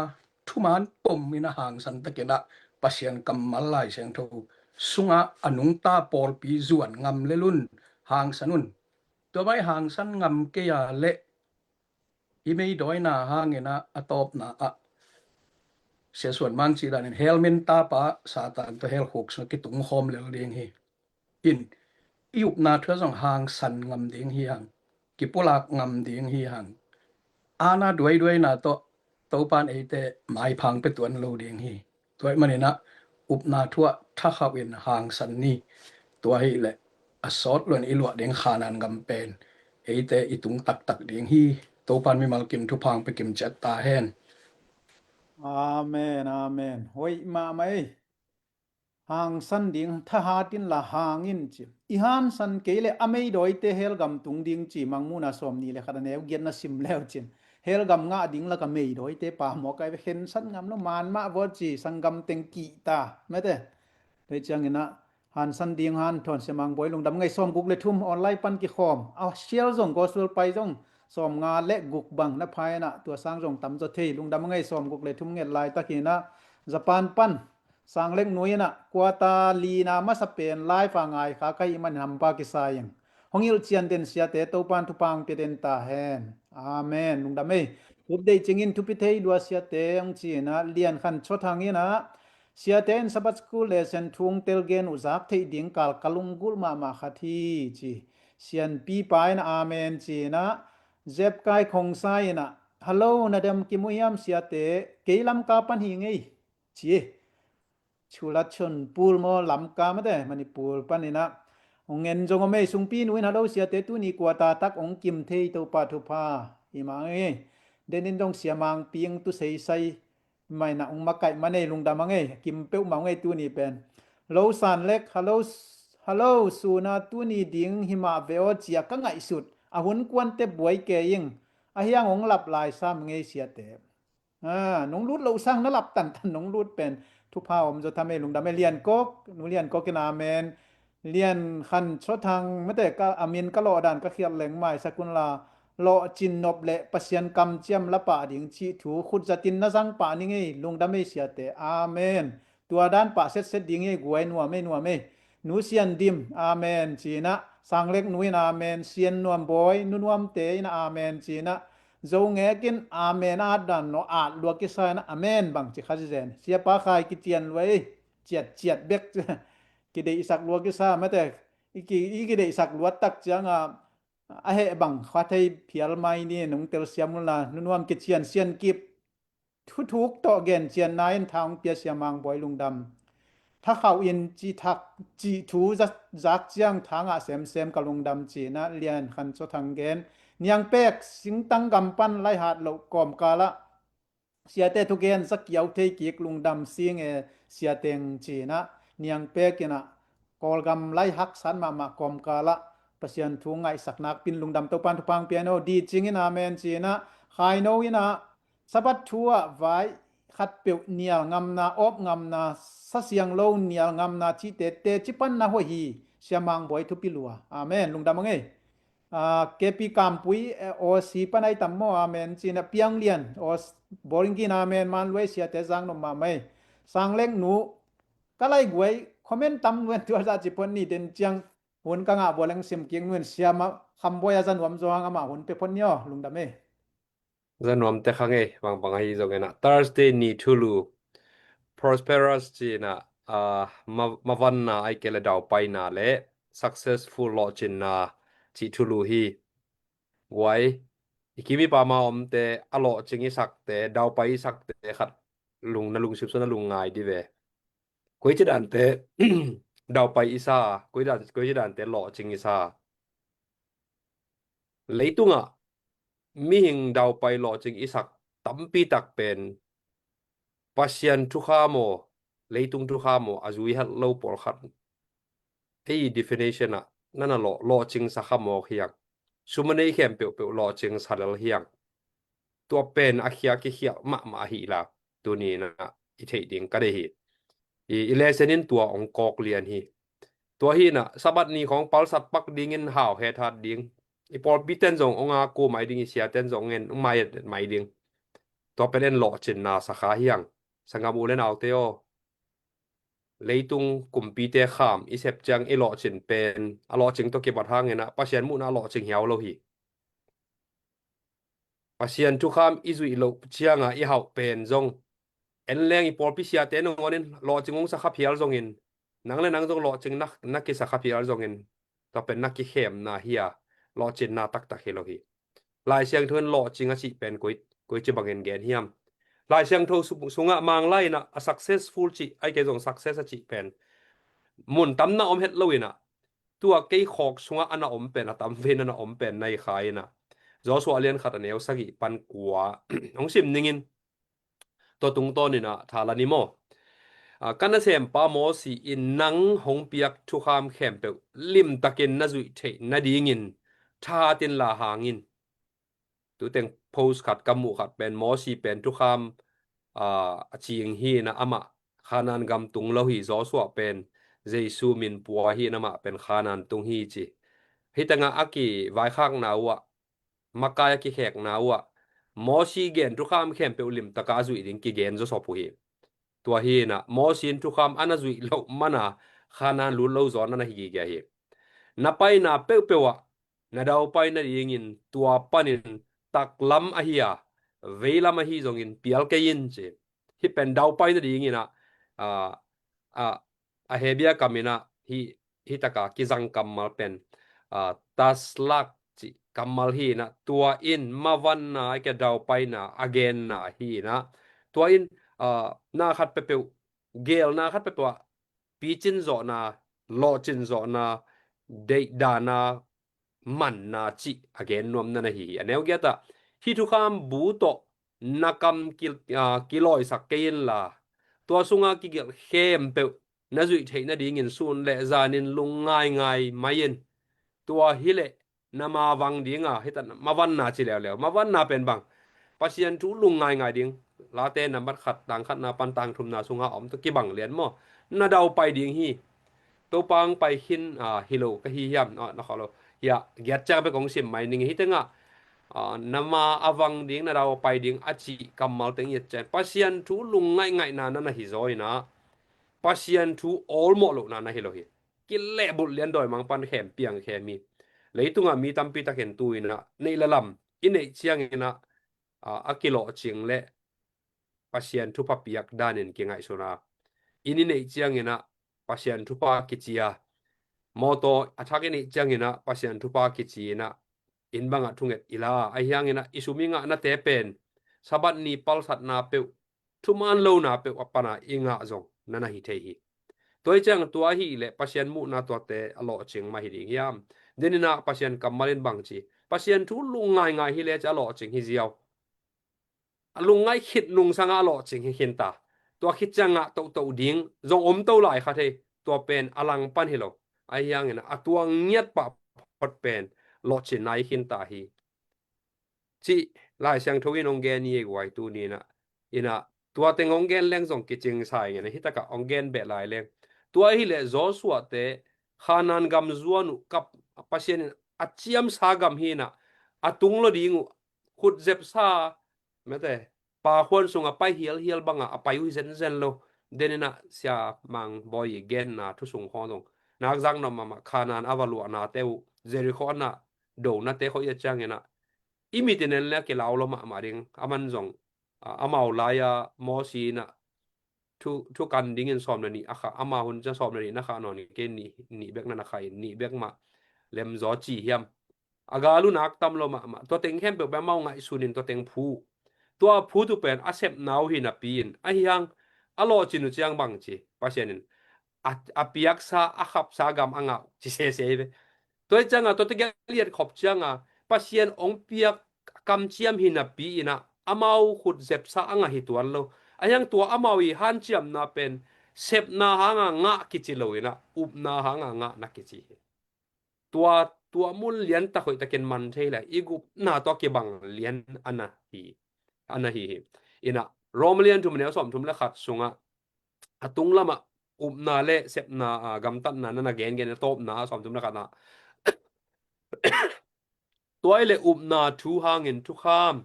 thuman pom in a hangsan takinah Pasian kammal Lai Siangtho sungah a nungta pawlpi zuan ngam lel un, hangsan un. Tua mah i hangsan ngam kei a leh i meidawina hanginah a tawpna ah Sia Suan Mang cih danin hell men tapa Satan tawh hell khuk sungah kitungkhawm lel ding hi. In, i upna thu ah zong hangsan ngam ding hi hang, kipulak ngam ding hi hang. Ana duaiduaina tawh Topan eite maiphang pia tuan lo ding hi. Tua ih maninah upna thu ah thakhauh in hangsan ni. Tua hileh a sawt luan i luah ding Khanaan gam pen eite i tung taktak ding hi. Topan mimal kim thupha hong pia kim ciat ta hen. Amen, amen. Hoih mahmah ei. Hangsan ding, thahat inla hang in ci. I hangsan kei le a meidawite hell gam tung ding ci, Mangmuhna sawm nih le khat a neu giat na sim leu cin, hell gam ngah ding laka meidawite pamawh kai ve, khensat ngam lo, man mah vawt ci, sanggam teng kihta mete. Tua cianginah hangsan ding hanthawn, Sia Mang Bawi, lungdam ngei. Sawm guk le thum online pan kikhawm a, sial zong gospel pai zong sawm nga le guk bang na pha inah, tua sang zong tamzaw thei. Lungdam ngei. Sawm guk le thum nget laitakinah Japan pan Sang Lek Nu inah, kuata lina masa pen live a ngai kha ka hih manin hampa kisa ing. Hong hilh cian den siate, Topan thupha hong pia den ta hen. Amen. Lungdam ei. Update cingin thupi thei lua siate hong ci inah, Lian Khan Chaw Thang inah, siate in Sabbath school lesson thu hong tel gen uh zak theih ding kal ka lunggulh mahmah khat hi ci. Sianpi pa inah amen ci inah, Zep Kai Khong Sa inah, hello, na dam kimu hiam siate, kei Lamka pan hi ngei ci. Chulachon Pul maw, Lamka mate, Manipur paninah. Hong en zong om ei. Sungpi Nu in, hello siate, tuni kuata tak hong kim thei, Topa thupha. Hi mah ngei. Denin dong sia Mang Ping tu seisai mai na ung makaih man ei, lungdam a ngei. Kim peuh mah ngei tuni pen. Lo San Lek, hello, hello, suna tuni ding hi mah ve aw cia ka ngaihsut. A hun kuante buai ke ing. A hiang ong lap lai sam ngei siate. A, nong lut loh sang na lap tantan nong lut pen thupha om zaw tham ei, lungdam ei. Lian Kok, nu Lian Kok in amen. Lian Khan Chaw Thang, mate ka, a min ka lawh dan ka khialh leng maisak un la, lawhcin nop le Pasian kamciam la pah ding cih thu khut zatin na zang pah ning ei, lungdam ei siate. Amen. Tua dan pah setset ding ei, guai, nuam ei, nuam ei. Nu Sian Dim, amen, ci-in ah, Sang Lek nu in amen, Sian Nuam Bawi, Nu Nuamte in amen, ci-in ah, Zo Ngek in amen, at dan no at lua kisa in ah, amen bang ci kha zizen. Siapa Khai kician lua ei, ciat ciat bek, kideihsak lua kisa, mate, i ki, i kideihsak luat tak ciang a, a heh bang kha thei phial mai ni, nong telsiam un la, Nu Nuam Kician, Sian Kip, thuthuk tawh gencianna in tha hong pia sia Mang Bawi, lungdam. Thakhauh in cih thak, cih thu za-, zak ciang tha ngah semsem ka lungdam, ci-in ah Lian Khan Chaw Thang gen. Niang Pek, Singtang gam pan laihat loh kawmkal ah siate thugen za kiau thei kik, lungdam sing e sia teng, ci-in ah Niang Pek in ah Kawlgam lai haksat mahmah kawmkal ah Pasian thu ngaihsak nak pin lungdam, Topan thupha hong pia hen aw. Di Cing in amen, ci-in ah, Khaino in ah, Sabbath thu ah vai khatpeuh nial ngamna, awp ngamna, sa siang lo nial ngamna cihte teci pan na hoih hi, sia Mang Bawi thupi lua. Amen. Lungdam a ngei. A, K P Kampui, eh, Aussie pan ai tam maw, amen, ci-in ah Piang Lian, Aus-, Bowling Green, amen, man luai siate zang nop mahmah ei. Sang Lek nu, ka lai guai, comment tam nuen tua za ci phot ni, den ciang hun ka ngah bua leng sim kik nuen, siama Kham Bawi a za nuam zaw hang amah hun pe phot ni aw, lungdam ei. Za nuam te kha ngei, bangbang ahi zongin ah. Thursday ni thulu, prosperous ci-in ah, ah, ma-, mavanna ai ke le daupaina le successful lawhcinna cih thulu hi. Guai, i kim i pam a omte, a lawhcing i sakte, daupai i sakte khat lung na lungsim sung na lungngai di ve. Koici dante daupai i sa, koi dan, koici dante lawhcing i sa. Leitungah mihing daupai lawhcing i sak tampi tak pen Pasian thukham aw, leitung thukham aw a zui het lo pawlkhat. Ei definition ah nana lawh, lawhcing sa kha mawk hiang. Sum a nei khempeuhpeuh lawhcing sa lel hiang. Tua pen a khia kikhialh mahmah ahi la, tuni in ah i theih ding ka deih hi. I, i lesson in tua hong kawk lian hi. Tua hi in ah Sabbath ni khawng palsat pak dingin hau hethat ding. I pawlpi ten zong hong a kum ai ding, i sia ten zong hong en, hong mai et mai ding. Tua pen en lawhcinna sa kha hiang. Sanggam u le naute aw, leitung kumpite kham i sep ciang i lawhcin pen a lawhcing tawh kibat hangin ah Pasian muhna a lawhcing hiau lo hi. Pasian thukham i zuih loh cianga i hauh pen zong, en leng i pawlpi siate nangawnin lawhcing hong sa kha phial zongin, nang le nang zong lawhcing na, na kisa kha phial zongin, tua pen na kikhemna hi a, lawhcinna taktak hi lo hi. Lai Siangtho in lawhcing a cih pen koi, koici bangin gen hiam? Lai Siangtho su-, sungah Manglai in ah a successful cih, ai kei zong success a cih pen mun tam na om het lo in ah, tua kei khawk sungah a na om pen, a tam vei na na om pen na hi kha in ah, Joshua lian khat a neu sagih pan kua hong sim ningin, tua tungtawn in ah tha la ni maw? A, ka nasempa Mosi in nang hong piak thukham khempeuh limtakin na zuih theih nadingin thahat in la hang in. Tuteng post khat ka muh khat pen Mosi pen thukham, a, a cing hi in ah, amah Khanaan gam tung lo hi. Joshua pen Jesu min pua hi in ah, amah pen Khanaan tung hi ci. Hih tengah a kivaikhakna uh ah, makai a kikhekna uh ah, Mosi gen thukham khempeuh limtaka a zuih ding kigen zawsop uh hi. Tua hi in ah Mosi in thukham a na zuih loh mana Khanaan lut lo zaw na na hi gige hi. Na paina peuhpeuh ah na daupai nadingin tua panin taklam ahi a, veilam ahi zongin pial kei in ci. Hih pen daupai nadingin ah, a, a, a Hebia kam in ah hih, hih taka kizang kammal pen, a, taslak cih kammal hi in ah, tua in mavanna, a kia daupaina a genna hi in ah, tua in, a, na khat peuhpeuh, gelna khat peuhpeuh ah picin zawhna, lawhcin zawhna, deihdana, manna cih a gen nuamna na hi hi. A neu giat ah Hih thukham bu tawh na kam ki, aa, kilawisak kei inla, tua sunga kigelh khempeuh na zuih theih nadingin sun le zanin lungngaingai mai in. Tua hileh na mavang dinga, hita mavanna ci leuleu. Mavanna pen bang? Pasian thu lungngaingai ding. Late nambat khat, tang khatna pan tang thumna sunga om tawh kibang lian maw? Na daupai ding hi. Topa hong pai khin, aa, hi lo ka hi hiam? Aa, na khawh lo. Hiah giat ciang bek hong sim mai ning hi tengah, aa, na ma a vang ding, na daupai ding a cih kammal teng i et ciang, Pasian thu lungngaingaihna na na hi zaw inah, Pasian thu awlmawh lohna na hi lo hi. Kilehbulh lian dawimang pan khem piang khem hi. Leitungah mi tampi takin tu inah neih le lam i neih cianginah, aa, a kilawhcing le Pasian thupha piak danin kingaihsun a, inn i neih cianginah Pasian thupha kici a, mawtaw a thak i neih cianginah Pasian thupha kici inah, inn bangah thunget i la a, ahi hanginah i sum i ngahnate pen Sabbath ni palsatna peuh, thuman lona peuh a pana i ngah zong na na hi thei hi. Tua hi ciang tua ahih leh Pasian muhna tuate a lawhcing mah hi ding hiam? Deninah Pasian kammal in bang ci? Pasian thu lungngaingai hi le ci a lawhcing hi ziau. A lungngaih khit nungsangah a lawhcing hi khinta. Tua khit ciang ngah tohtoh ding zong om to lai kha thei. Tua pen a langpan hi lo. Ahi hangin a tuang ngiat pah phot pen lawhcinna hi khinta hi. Cih Lai Siangtho in hong gen hi ei guai tuni inah. Inah tua teng hong gen leng zong kicing sa ing inah, hitakah hong gen beh lai leng. Tua ahih leh Joshua te Khanaan gam zuan uh kap, Pasian in a ciamsa gam hi inah, a tung lo ding uh, khut zepsa, mete, pakhuan sungah pai hialhial bangah a pai uh hi zenzen lo. Deninah Sia Mang Bawi i genna thu sung khawng zong nakzak nop mahmah, Khanaan a va luahnate uh, Jericho a na donate khawh i et cianginah, i mit in en le a kilau lo mahmah ding. Aman zong, a, amau lai-a Mosi inah thu, thu kan dingin sawm le nih a khah, ama hun ciang sawm le nih na khah nawn kei, nih, nih bek na na khah in, nih bek mah lemzaw ci hiam? A gal uh nak tam lo mahmah. Tua teng khempeuh pen amau ngaihsun in tua teng phu. Tua phut uh pen a sepna uh hi napi in, ahi hang a lawhcin uh ciang bang ci? Pasian in a, a piaksa, a khapsa gam a ngah uh ci sese hi ve. Tua hi cianga tua tegel liat khop cianga Pasian hong piak kamciam hi napi inah amau khut zepsa a ngah hi tuan lo. Ahi hang tua amau i hanciamna pen sepna hanga ngah kici lo inah, upna hanga ngah na kici hi. Tua, tua mun lian tak hoih takin man thei le i gupna tua kibang lian a na hi, a na hi hi. Inah Rom lian thum neu sawm thum le khat sungah a tung lamah upna le sepna, a, gamtatna na na gengen a tawpna a sawm thum le khatna. Tua i le upna thu hangin thukham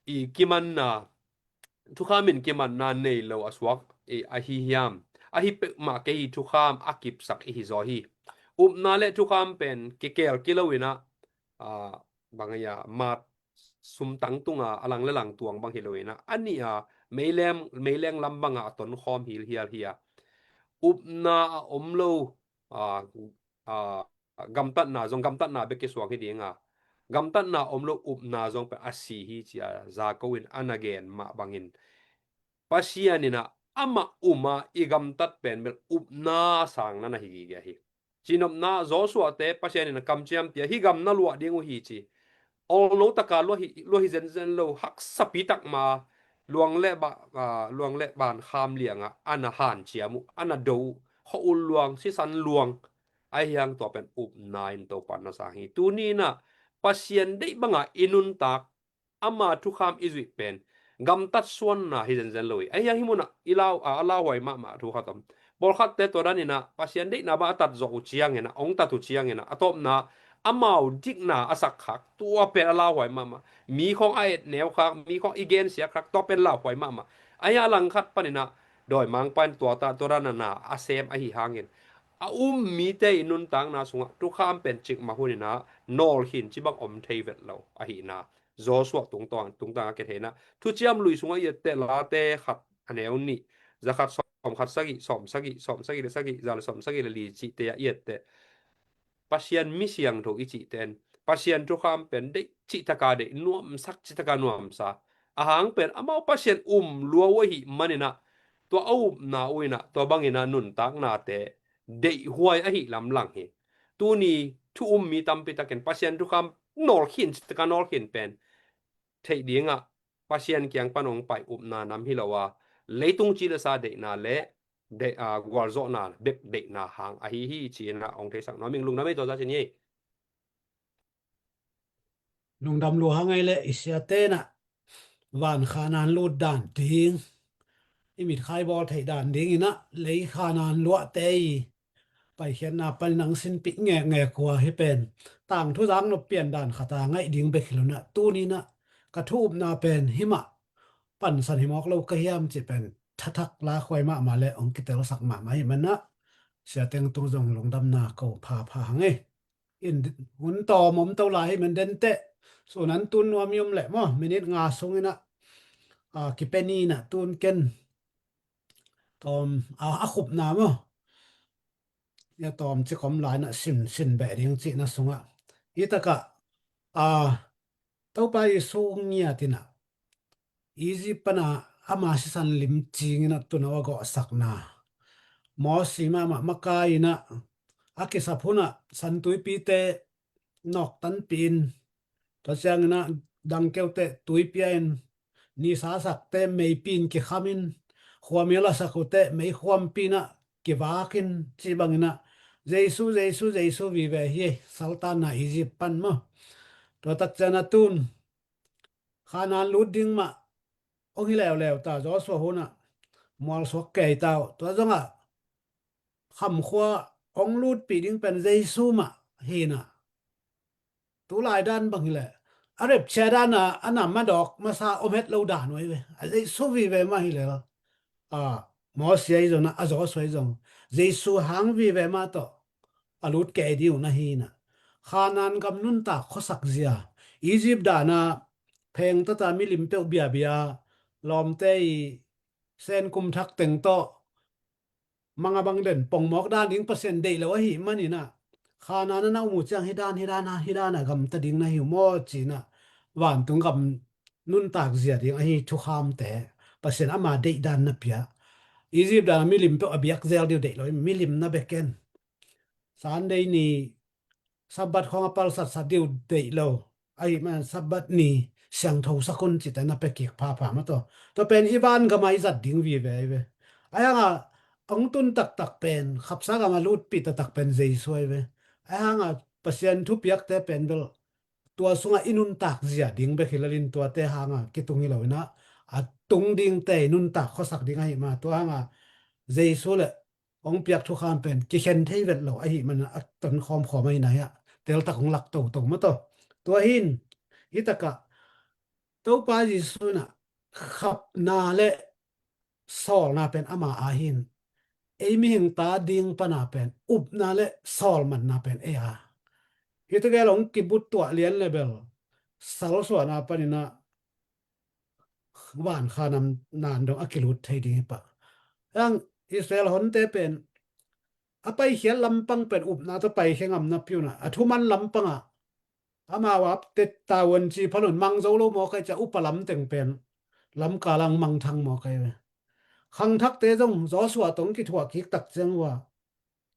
i kimanna, thukham in kimanna nei lo a suak i ahi hiam? Ahi peuhmah kei hi, thukham a kipsak i hi zaw hi. Upna le thukham pen kikel kilo inah, a, bang a, mat sumtang tunga a lang le lang tuang bang hi lo inah, a nih a meileng, meileng lam banga a tonkhawm hilhial hi a. Upna a om lo, a, a, gamtatna zong gamtatna bek kisuang hi dinga, gamtatna om lo upna zong pen a si hi ci a Jakob in a na gen mah bangin, Pasian inah amah uma i gamtat pen bel upna sangna na hi gige hi. Cinopna Joshua te Pasian in a kamciam pia, hih gam na luah ding uh hi ci. Olno taka luah hi, luah hi zenzen lo, haksapi takma luang le ba, a, luang le ban kham lianga a na hanciam uh, a na do uh, khua-ul luang, sisan luang. Ahi hang tua pen upna in Topa na sang hi. Tuni inah Pasian deih banga i nuntak, ama thukham i zuih pen gamtat suanna hi zenzen lo hi. Ahi hang hih munah i lau, a, a lauhuai mahmah thu khat om. Pawlkhatte tua dan inah Pasian deihna bang a tat zawh uh cianginah, hong tat uh cianginah, a tawpna amau dikna a sak khak, tua pen a lauhuai mahmah. Mi khawng a et neu khak, mi khawng i gensiak khak, tua pen lauhuai mahmah. Ahi a langkhat paninah dawimangpa in tua ta, tua dan a na a sem ahi hangin, a um mite i nuntakna sungah thukham pen cikmah huninah nawlkhin ci bang om thei vet lo ahihna Joshua tungtang, tungtang a kitheihna. Thuciam Lui sungah i etteh, Late khat a neu nih, za khat sawm khat sagih, sawm sagih, sawm sagih le sagih, za le sawm sagih le li cihte ah i etteh, Pasian mi siangtho i cihte in Pasian thukham pen deih cihtaka deih, nuamsak cihtaka nuamsa. A hang pen amau Pasian um lua uh ahih maninah tua a upna uh inah tua banginah nuntaknate deihhuai ahih lam lang hi. Tuni thu um mi tampi takin Pasian thukham nawlkhin cihtaka nawlkhin pen theih dingah Pasian kiang pan hong pai upna nam hi lo a, leitung cilesa deihna le deih, a, gualzawhna bek deihna hang ahi hi ci-in ah hong theisak nuam ing. Lungdam ei, Tawza Cin hi. Lungdam lua hang ei leh i siate in ah van Khanaan lut dan ding, i mitkha i bawl theih dan dingin ah lei Khanaan luahte i paikhiatna panin hong sinpih ngekngek uh a, hih pen tangthu zak nop pian dan khat a ngaih ding bek hi lo in ah, tuni in ah ka thu upna pen hih mah pansan hi mawk lo ka hiam cih pen thathak lakhuai mahmah le hong kitelsak mahmah ahih manin ah, sia teng tung zong lungdamna ko phapha hang ei. In hun tawm om to lai hi, man den teh, sun an tun nuam i om leh maw, minit nga sungin ah, a, kipe ni in ah tun ken tawm, a, a khupna maw, ia tawm cik om lai in ah sim, sim beh ding cihna sungah, hi takah, a, Topa Jesu ngiat in ah Egypt pana ama sisan lim cingin ah tuuno a gawhsakna, Mosi mahmah makai in ah a kisap hunah San Tuipite nawktanpih in, tua ciangin ah dangkeute tuipi a in, nisa sakte meipi in kikham in, khuamial a sak uhte meikhuampi in ah kivak in, cih bangin ah Jesu, Jesu, Jesu vive hi, saltanna Egypt pan maw. Tua tak ciang ah tun Khanaan lut ding mah hong hi leuleu ta, Joshua hunah mualsuak kei ta uh. Tua zongah khamkhua hong lutpih ding pen Jesu mah hi in ah, tulai dan bang hi leh a repchia dan a, a nam a dawk masa om het lo dan uh ahi ve. A Jesu vive mah hi leh, a, Mosi ahi zong, a Joshua ahi zong, Jesu hang vive mah tawh a lut kei ding uh na hi in ah, Khanaan gam nuntak khuasak zia, Egypt dan a pheng tata milim peuh biabia, lawmte i sen kum thak teng tawh mang a bang den pongmawk dan ding Pasian deih lo ahih manin ah, Khanaan a na um uh ciang hih dan, hih dan a, hih dan a gamta ding na hi uh maw ci-in ah, vantung gam nuntak zia ding ahi thukhamte Pasian ama deih dan na pia. Egypt dan a milim peuh a biak zel ding uh deih lo, milim na bek en. Sunday ni Sabbath khawng a palsatsat ding uh deih lo ahih manin Sabbath ni siangtho sak un cihte na pia kik phapha mah tawh. Tua pen i van gam a i zat ding vive ahi ve. Ahi hang a hong tun taktak pen, khapsa gam a lutpih taktak pen Jesu ahi ve. Ahi hang a Pasian thupiakte pen bel tua sungah i nuntak zia ding bek hi lel in, tuate hang a kitung hi lo in ah, a tung dingte i nuntak khuasak ding ahih manin tua hang a Jesu le hong piak thukham pen kikhen thei vet lo ahih manin a ton khawmkhawm ahi na hi a, teltak hong lak toto mah tawh. Tua hi in, hi takah Topa Jesu in ah khapna le sawlna pen ama a hi in, ei mihing ta ding pana pen upna le sawlmanna pen ei a. Hi tegel hong kibut tuah lian le bel salsuahna panin ah van Khanaan dong a kilut thei ding hi pah. Hang Israel honte pen a paikhiat lampang pen upna tawh paikhia ngam napi un ah, a thuman lampang ah amau a tetta uan ci phalun mang zo lo mawk ai cia, upa lam teng pen lamkal ang mangthang mawk ai ve. Khangthakte zong Joshua tawh kithuah kik tak ciang uh a,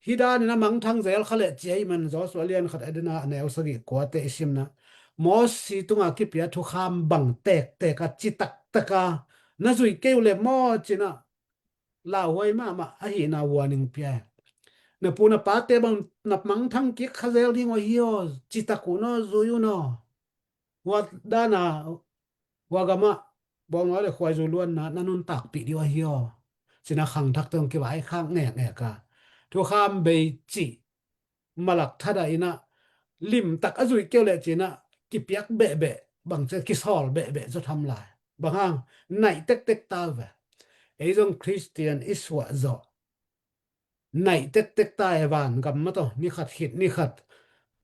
hih danin a mangthang zel kha leh ci ahih man Joshua lian khat a dena a neu sagih kuate i simna, Mosi tunga kipia thukham bang tektek a, ci taktak a, na zuih kei uh leh maw ci-in ah lauhuai mahmah ahihna warning pia hi. Na pu na pate bang na mangthang kik kha zel ding uh ahi aw, citak un aw, zui un aw. Hua dana hua gamah bawngnawi le khuaizu luanna na nuntakpih ding uh ahi aw, ci-in ah khangthakte hong kivaikhak ngekngek a, thukham bei cih malak thadah in ah limtak a zuih kei uh leh ci-in ah kipiak behbeh, bang ci a kisawl behbeh zaw tham lai. Bang hang, naih tektek ta uh ve. Ei zong Khristian i suah zawh naih tektek ta e, van gam mah tawh ni khat khit ni khat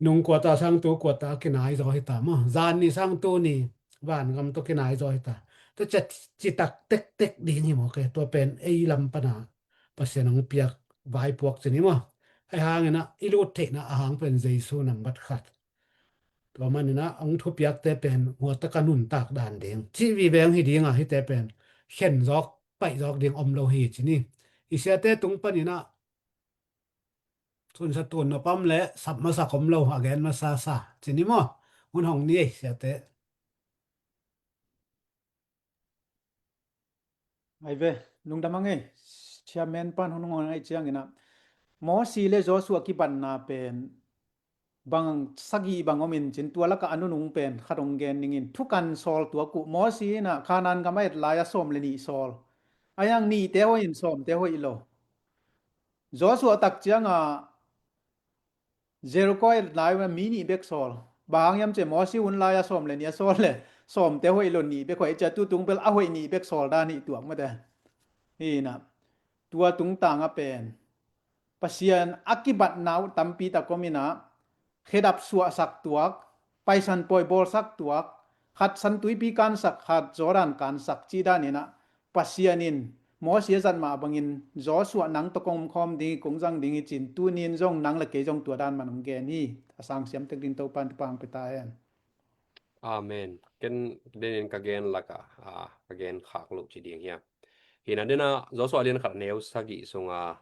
nung kuata sang tu kuata a kinai zaw hi ta maw. Zan ni sang tu ni van gam tawh kinai zaw hi ta. Tua cia citak tektek ding hi mawk e. Tua pen ei lam pana Pasian hong piak vaipuak ci ni maw. Ahi hangin ah i lut theihna a hang pen Jesu nambat khat. Tua manin ah hong thupiakte pen huataka nuntak dan ding cih vive hong hi ding a, hihte pen khen zawk paih zawk ding om lo hi ci ni. I siate tung panin ah sunsa tun na pam le sap masak om lo, a gen masa sa ci ni maw. Hun hong ni ei siate. Ai ve, lungdam a ngei. Chairman pan hong hong ai ciangin ah, Mosi le Joshua kibatna pen bang sagih bang om in cin, tua lakah a nunung pen khat hong gen ning in, thukan sawl tuak uh. Mosi in ah Kanaan gam a et lai a sawm le nih sawl. A yang nihte hoih in sawmte hoih lo. Joshua tak ciangah Jericho et lai un mi nih bek sawl. Bang hang hiam cih leh Mosi hun lai a sawm le nih a sawl le sawmte hoih lo, nih bek hoih. Cia tu tung bel a hoih nih bek sawl dan hi tuak mate. Hi in ah, tua tungtang a pen Pasian a kibatna uh tampi tak om in ah, khedap suahsak tuak, paisan pawi bawlsak tuak, khat San Tuipi kansak, khat Jordan kansak cih dan in ah, Pasian in Mosi a zat mah bangin Joshua nang tawh kong omkhawm ding hi, kong zang ding hi cin, tuni in zong nang le kei zong tua dan mah hong gen hi. A sang siam tek ding Topa'n thupha hong pia ta hen. Amen. Ken denin ka gen lakah, ah, ka gen khak loh ci ding hiam? Hi in ah, dena Joshua lian khat neu sagih sunga,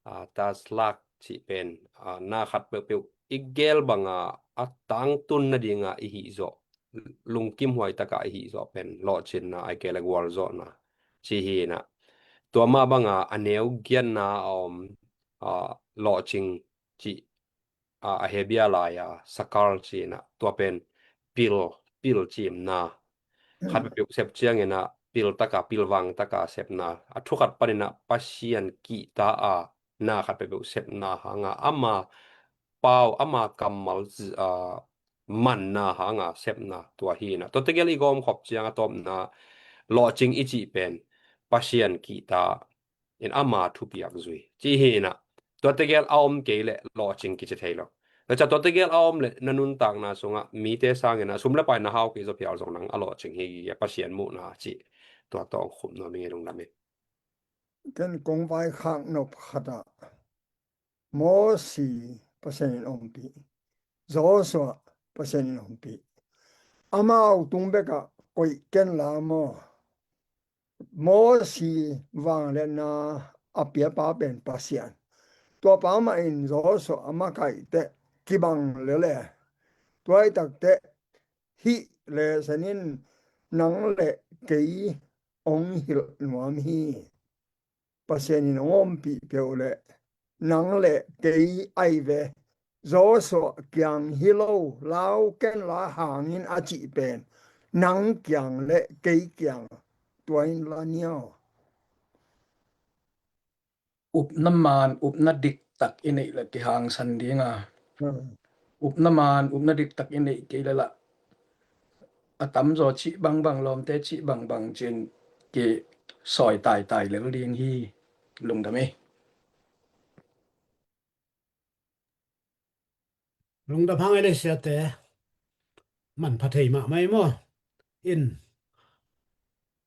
ah, taslak cih pen, ah, na khat peuhpeuh i gel banga a tangtun nadinga i hih zawh, lungkim huai taka i hih zawh pen lawhcinna, ai kei le gualzawhna ci hi in ah, tua mah banga a neu giatna a om, ah, lawhcing cih, ah, a Hebia lai-a sakar ci in ah, tua pen pil, pil cimna. Khat peuhpeuh sep ciangin ah pil taka, pilvang taka sepna. A thu khat panin ah Pasian kihta a na khat peuhpeuh sepna hanga, ama pau, ama kammal zi-, ah, manna hanga sepna tua hi in ah. Tua tegel i gawmkhop ciang a tawpna lawhcing i cih pen Pasian kihta in ama thupiak zui ci hi in ah. Tua tegel a om kei le lawhcing kici thei lo. Na ca tua tegel a om le na nuntakna sungah mite sangin ah sum le pai na hau kei zaw phial zong nang a lawhcing hi, Pasian muhna ci. Tua tawh khup nuam i ngei lungdam hi. Ken kong vaikhak nop khat ah Mosi Pasian in ompih, Joshua Pasian in ompih. Amau tung bekah koih ken la maw? Mosi vangliatna a piapa pen Pasian. Tuapa mah in Joshua a makaih teh kibang lele. Tuaitak teh hih le senin nang le kei hong hilh nuam hi. Pasian in hong ompih peuh le nang le kei ai ve, Joshua kiang hi lo, lau ken la hangin a cih pen nang kiang le kei kiang tua in la niau. Upna man, upna diktak i neih le kihangsan ding a. Hmm. Upna man, upna diktak i neih kei le lah a tamzaw cih bangbang, lawmte cih bangbang cin kisawi taitai lel ding hi. Lungdam hi. Lungdam hang ei le siate, manpha thei mahmah ei maw? In,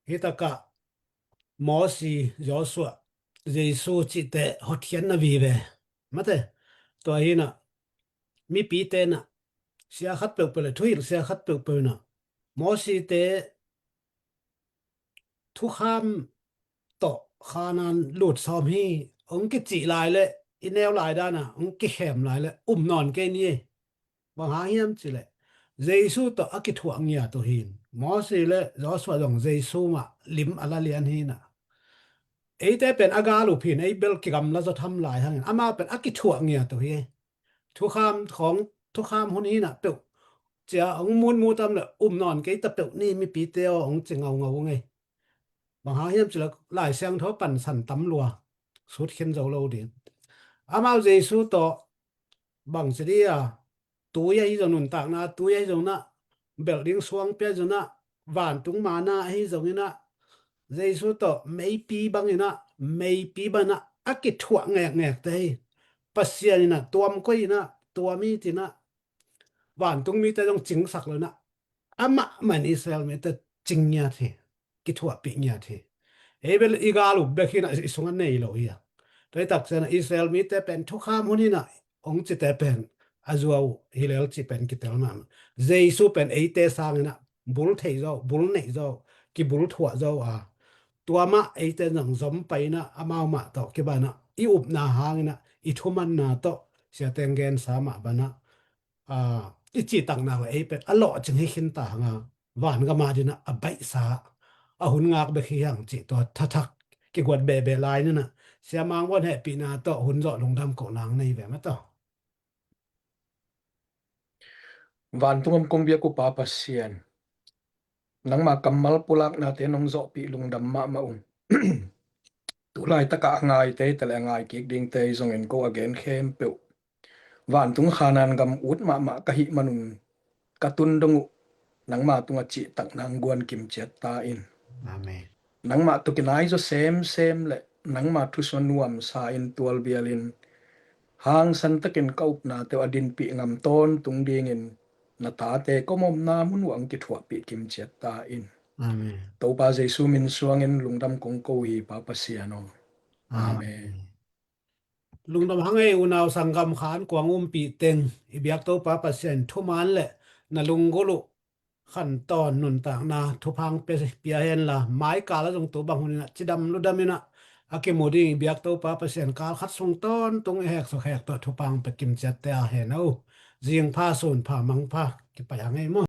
hi takah Mosi, Joshua, Jesu cihte hotkhiatna vive. Mate, tua hi in ah, mipite in ah, sia khat peuhpeuh le, thuhilh sia khat peuhpeuh in ah, Mosite thukham tawh Kanaan lut sawm hi, hong kicih lai le, i neu lai dan ah hong kikhem lai le, um nawn kei ni. Bang hang hiam cih leh, Jesu tawh a kithuah ngiat uh hi in. Mosi le Joshua zong Jesu mah lim a la lian hi in ah. Eite pen a gal up hi in, ei bel kigamla zaw tham lai hangin, amau pen a kithuah ngiat uh hi. Thukham khawng, thukham hun hi in ah peuh cia hong mutmut tam le, um nawn kei ta peuh ni mipite aw, hong ci ngaungau uh ngei. Bang hang hiam cih leh Lai Siangtho pansan tam lua, sut khin zo lo ding. Amau Jesu tawh bang ci dih a, tui ahi zong, nuntakna tui ahi zong in ah, belh ding suangpi ahi zong in ah, vantung manna ahi zong in ah, Jesu tawh meipi bang in ah, meipi bang in ah a kithuah ngekngekte hi. Pasian in ah tuam koih in ah, tuam it in ah, vantung mite zong cingsak lo in ah, amah mah in Israel mite cing ngiat hi, kithuahpih ngiat hi. Ei bel i gal up bek hi in ah, i sungah nei lo hi a. Tua hi tak ciangin ah Israel mite pen thukham hun hi in ah hong cite pen a zuau hi lel cih pen kitel mahmah. Jesu pen eite sangin ah bul theih zaw, bul neih zaw, kibul thuah zaw a. Tua mah eite zong zom pai in ah, amau mah tawh kibat in ah, i upna hangin ah, i thumanna tawh, siate in gensa mah bang in ah, ah, i cihtakna uh ei pen a lawhcing hi khin ta hang a, vangam a ding in ah a baihsa, a hun ngak bek hi hang cih tua thathak kiguat behbeh lai nina. Sia Mang Vuan hehpihna tawh hun zawh lungdam koh nang nei ve mataw. Vantung om kong biak uh Pa Pasian, nangma kammal pulaknate nong zawhpih lungdam mahmah ung. Tulaitakah a ngaite tale a ngai kik dingte zongin ko a gen khempeuh vantung khanan gam ut mahmah ka hih manun ka tun dong uh nangma tungah cihtak nang guan kimciat ta in. Amen. Nangmah tukinai zaw semsem le nangma thusua nuamsa in tualbialin hangsan takin ka upnate uh a dinpih ngam tawntung dingin na tate ka omna mun uh ang kithuahpih kimciat ta in. Amen. Topa Jesu min suangin lungdam kong ko hi Pa Pasian aw. Amen. Amen. Lungdam hang ei unau sanggam khan kuang umpih teng i biak Topa Pasian thuman le na lunggulh uh khantawn nuntakna thuphang pia henla maikal a zong tu bang huninah cidam ludam inah a kimu ding i biak Topa Pasian kal khat sung tawntung i heksukhek tawh thuphang pia kimciatte a hen aw. Zingpha sunpha mangpha kipai hang ei maw.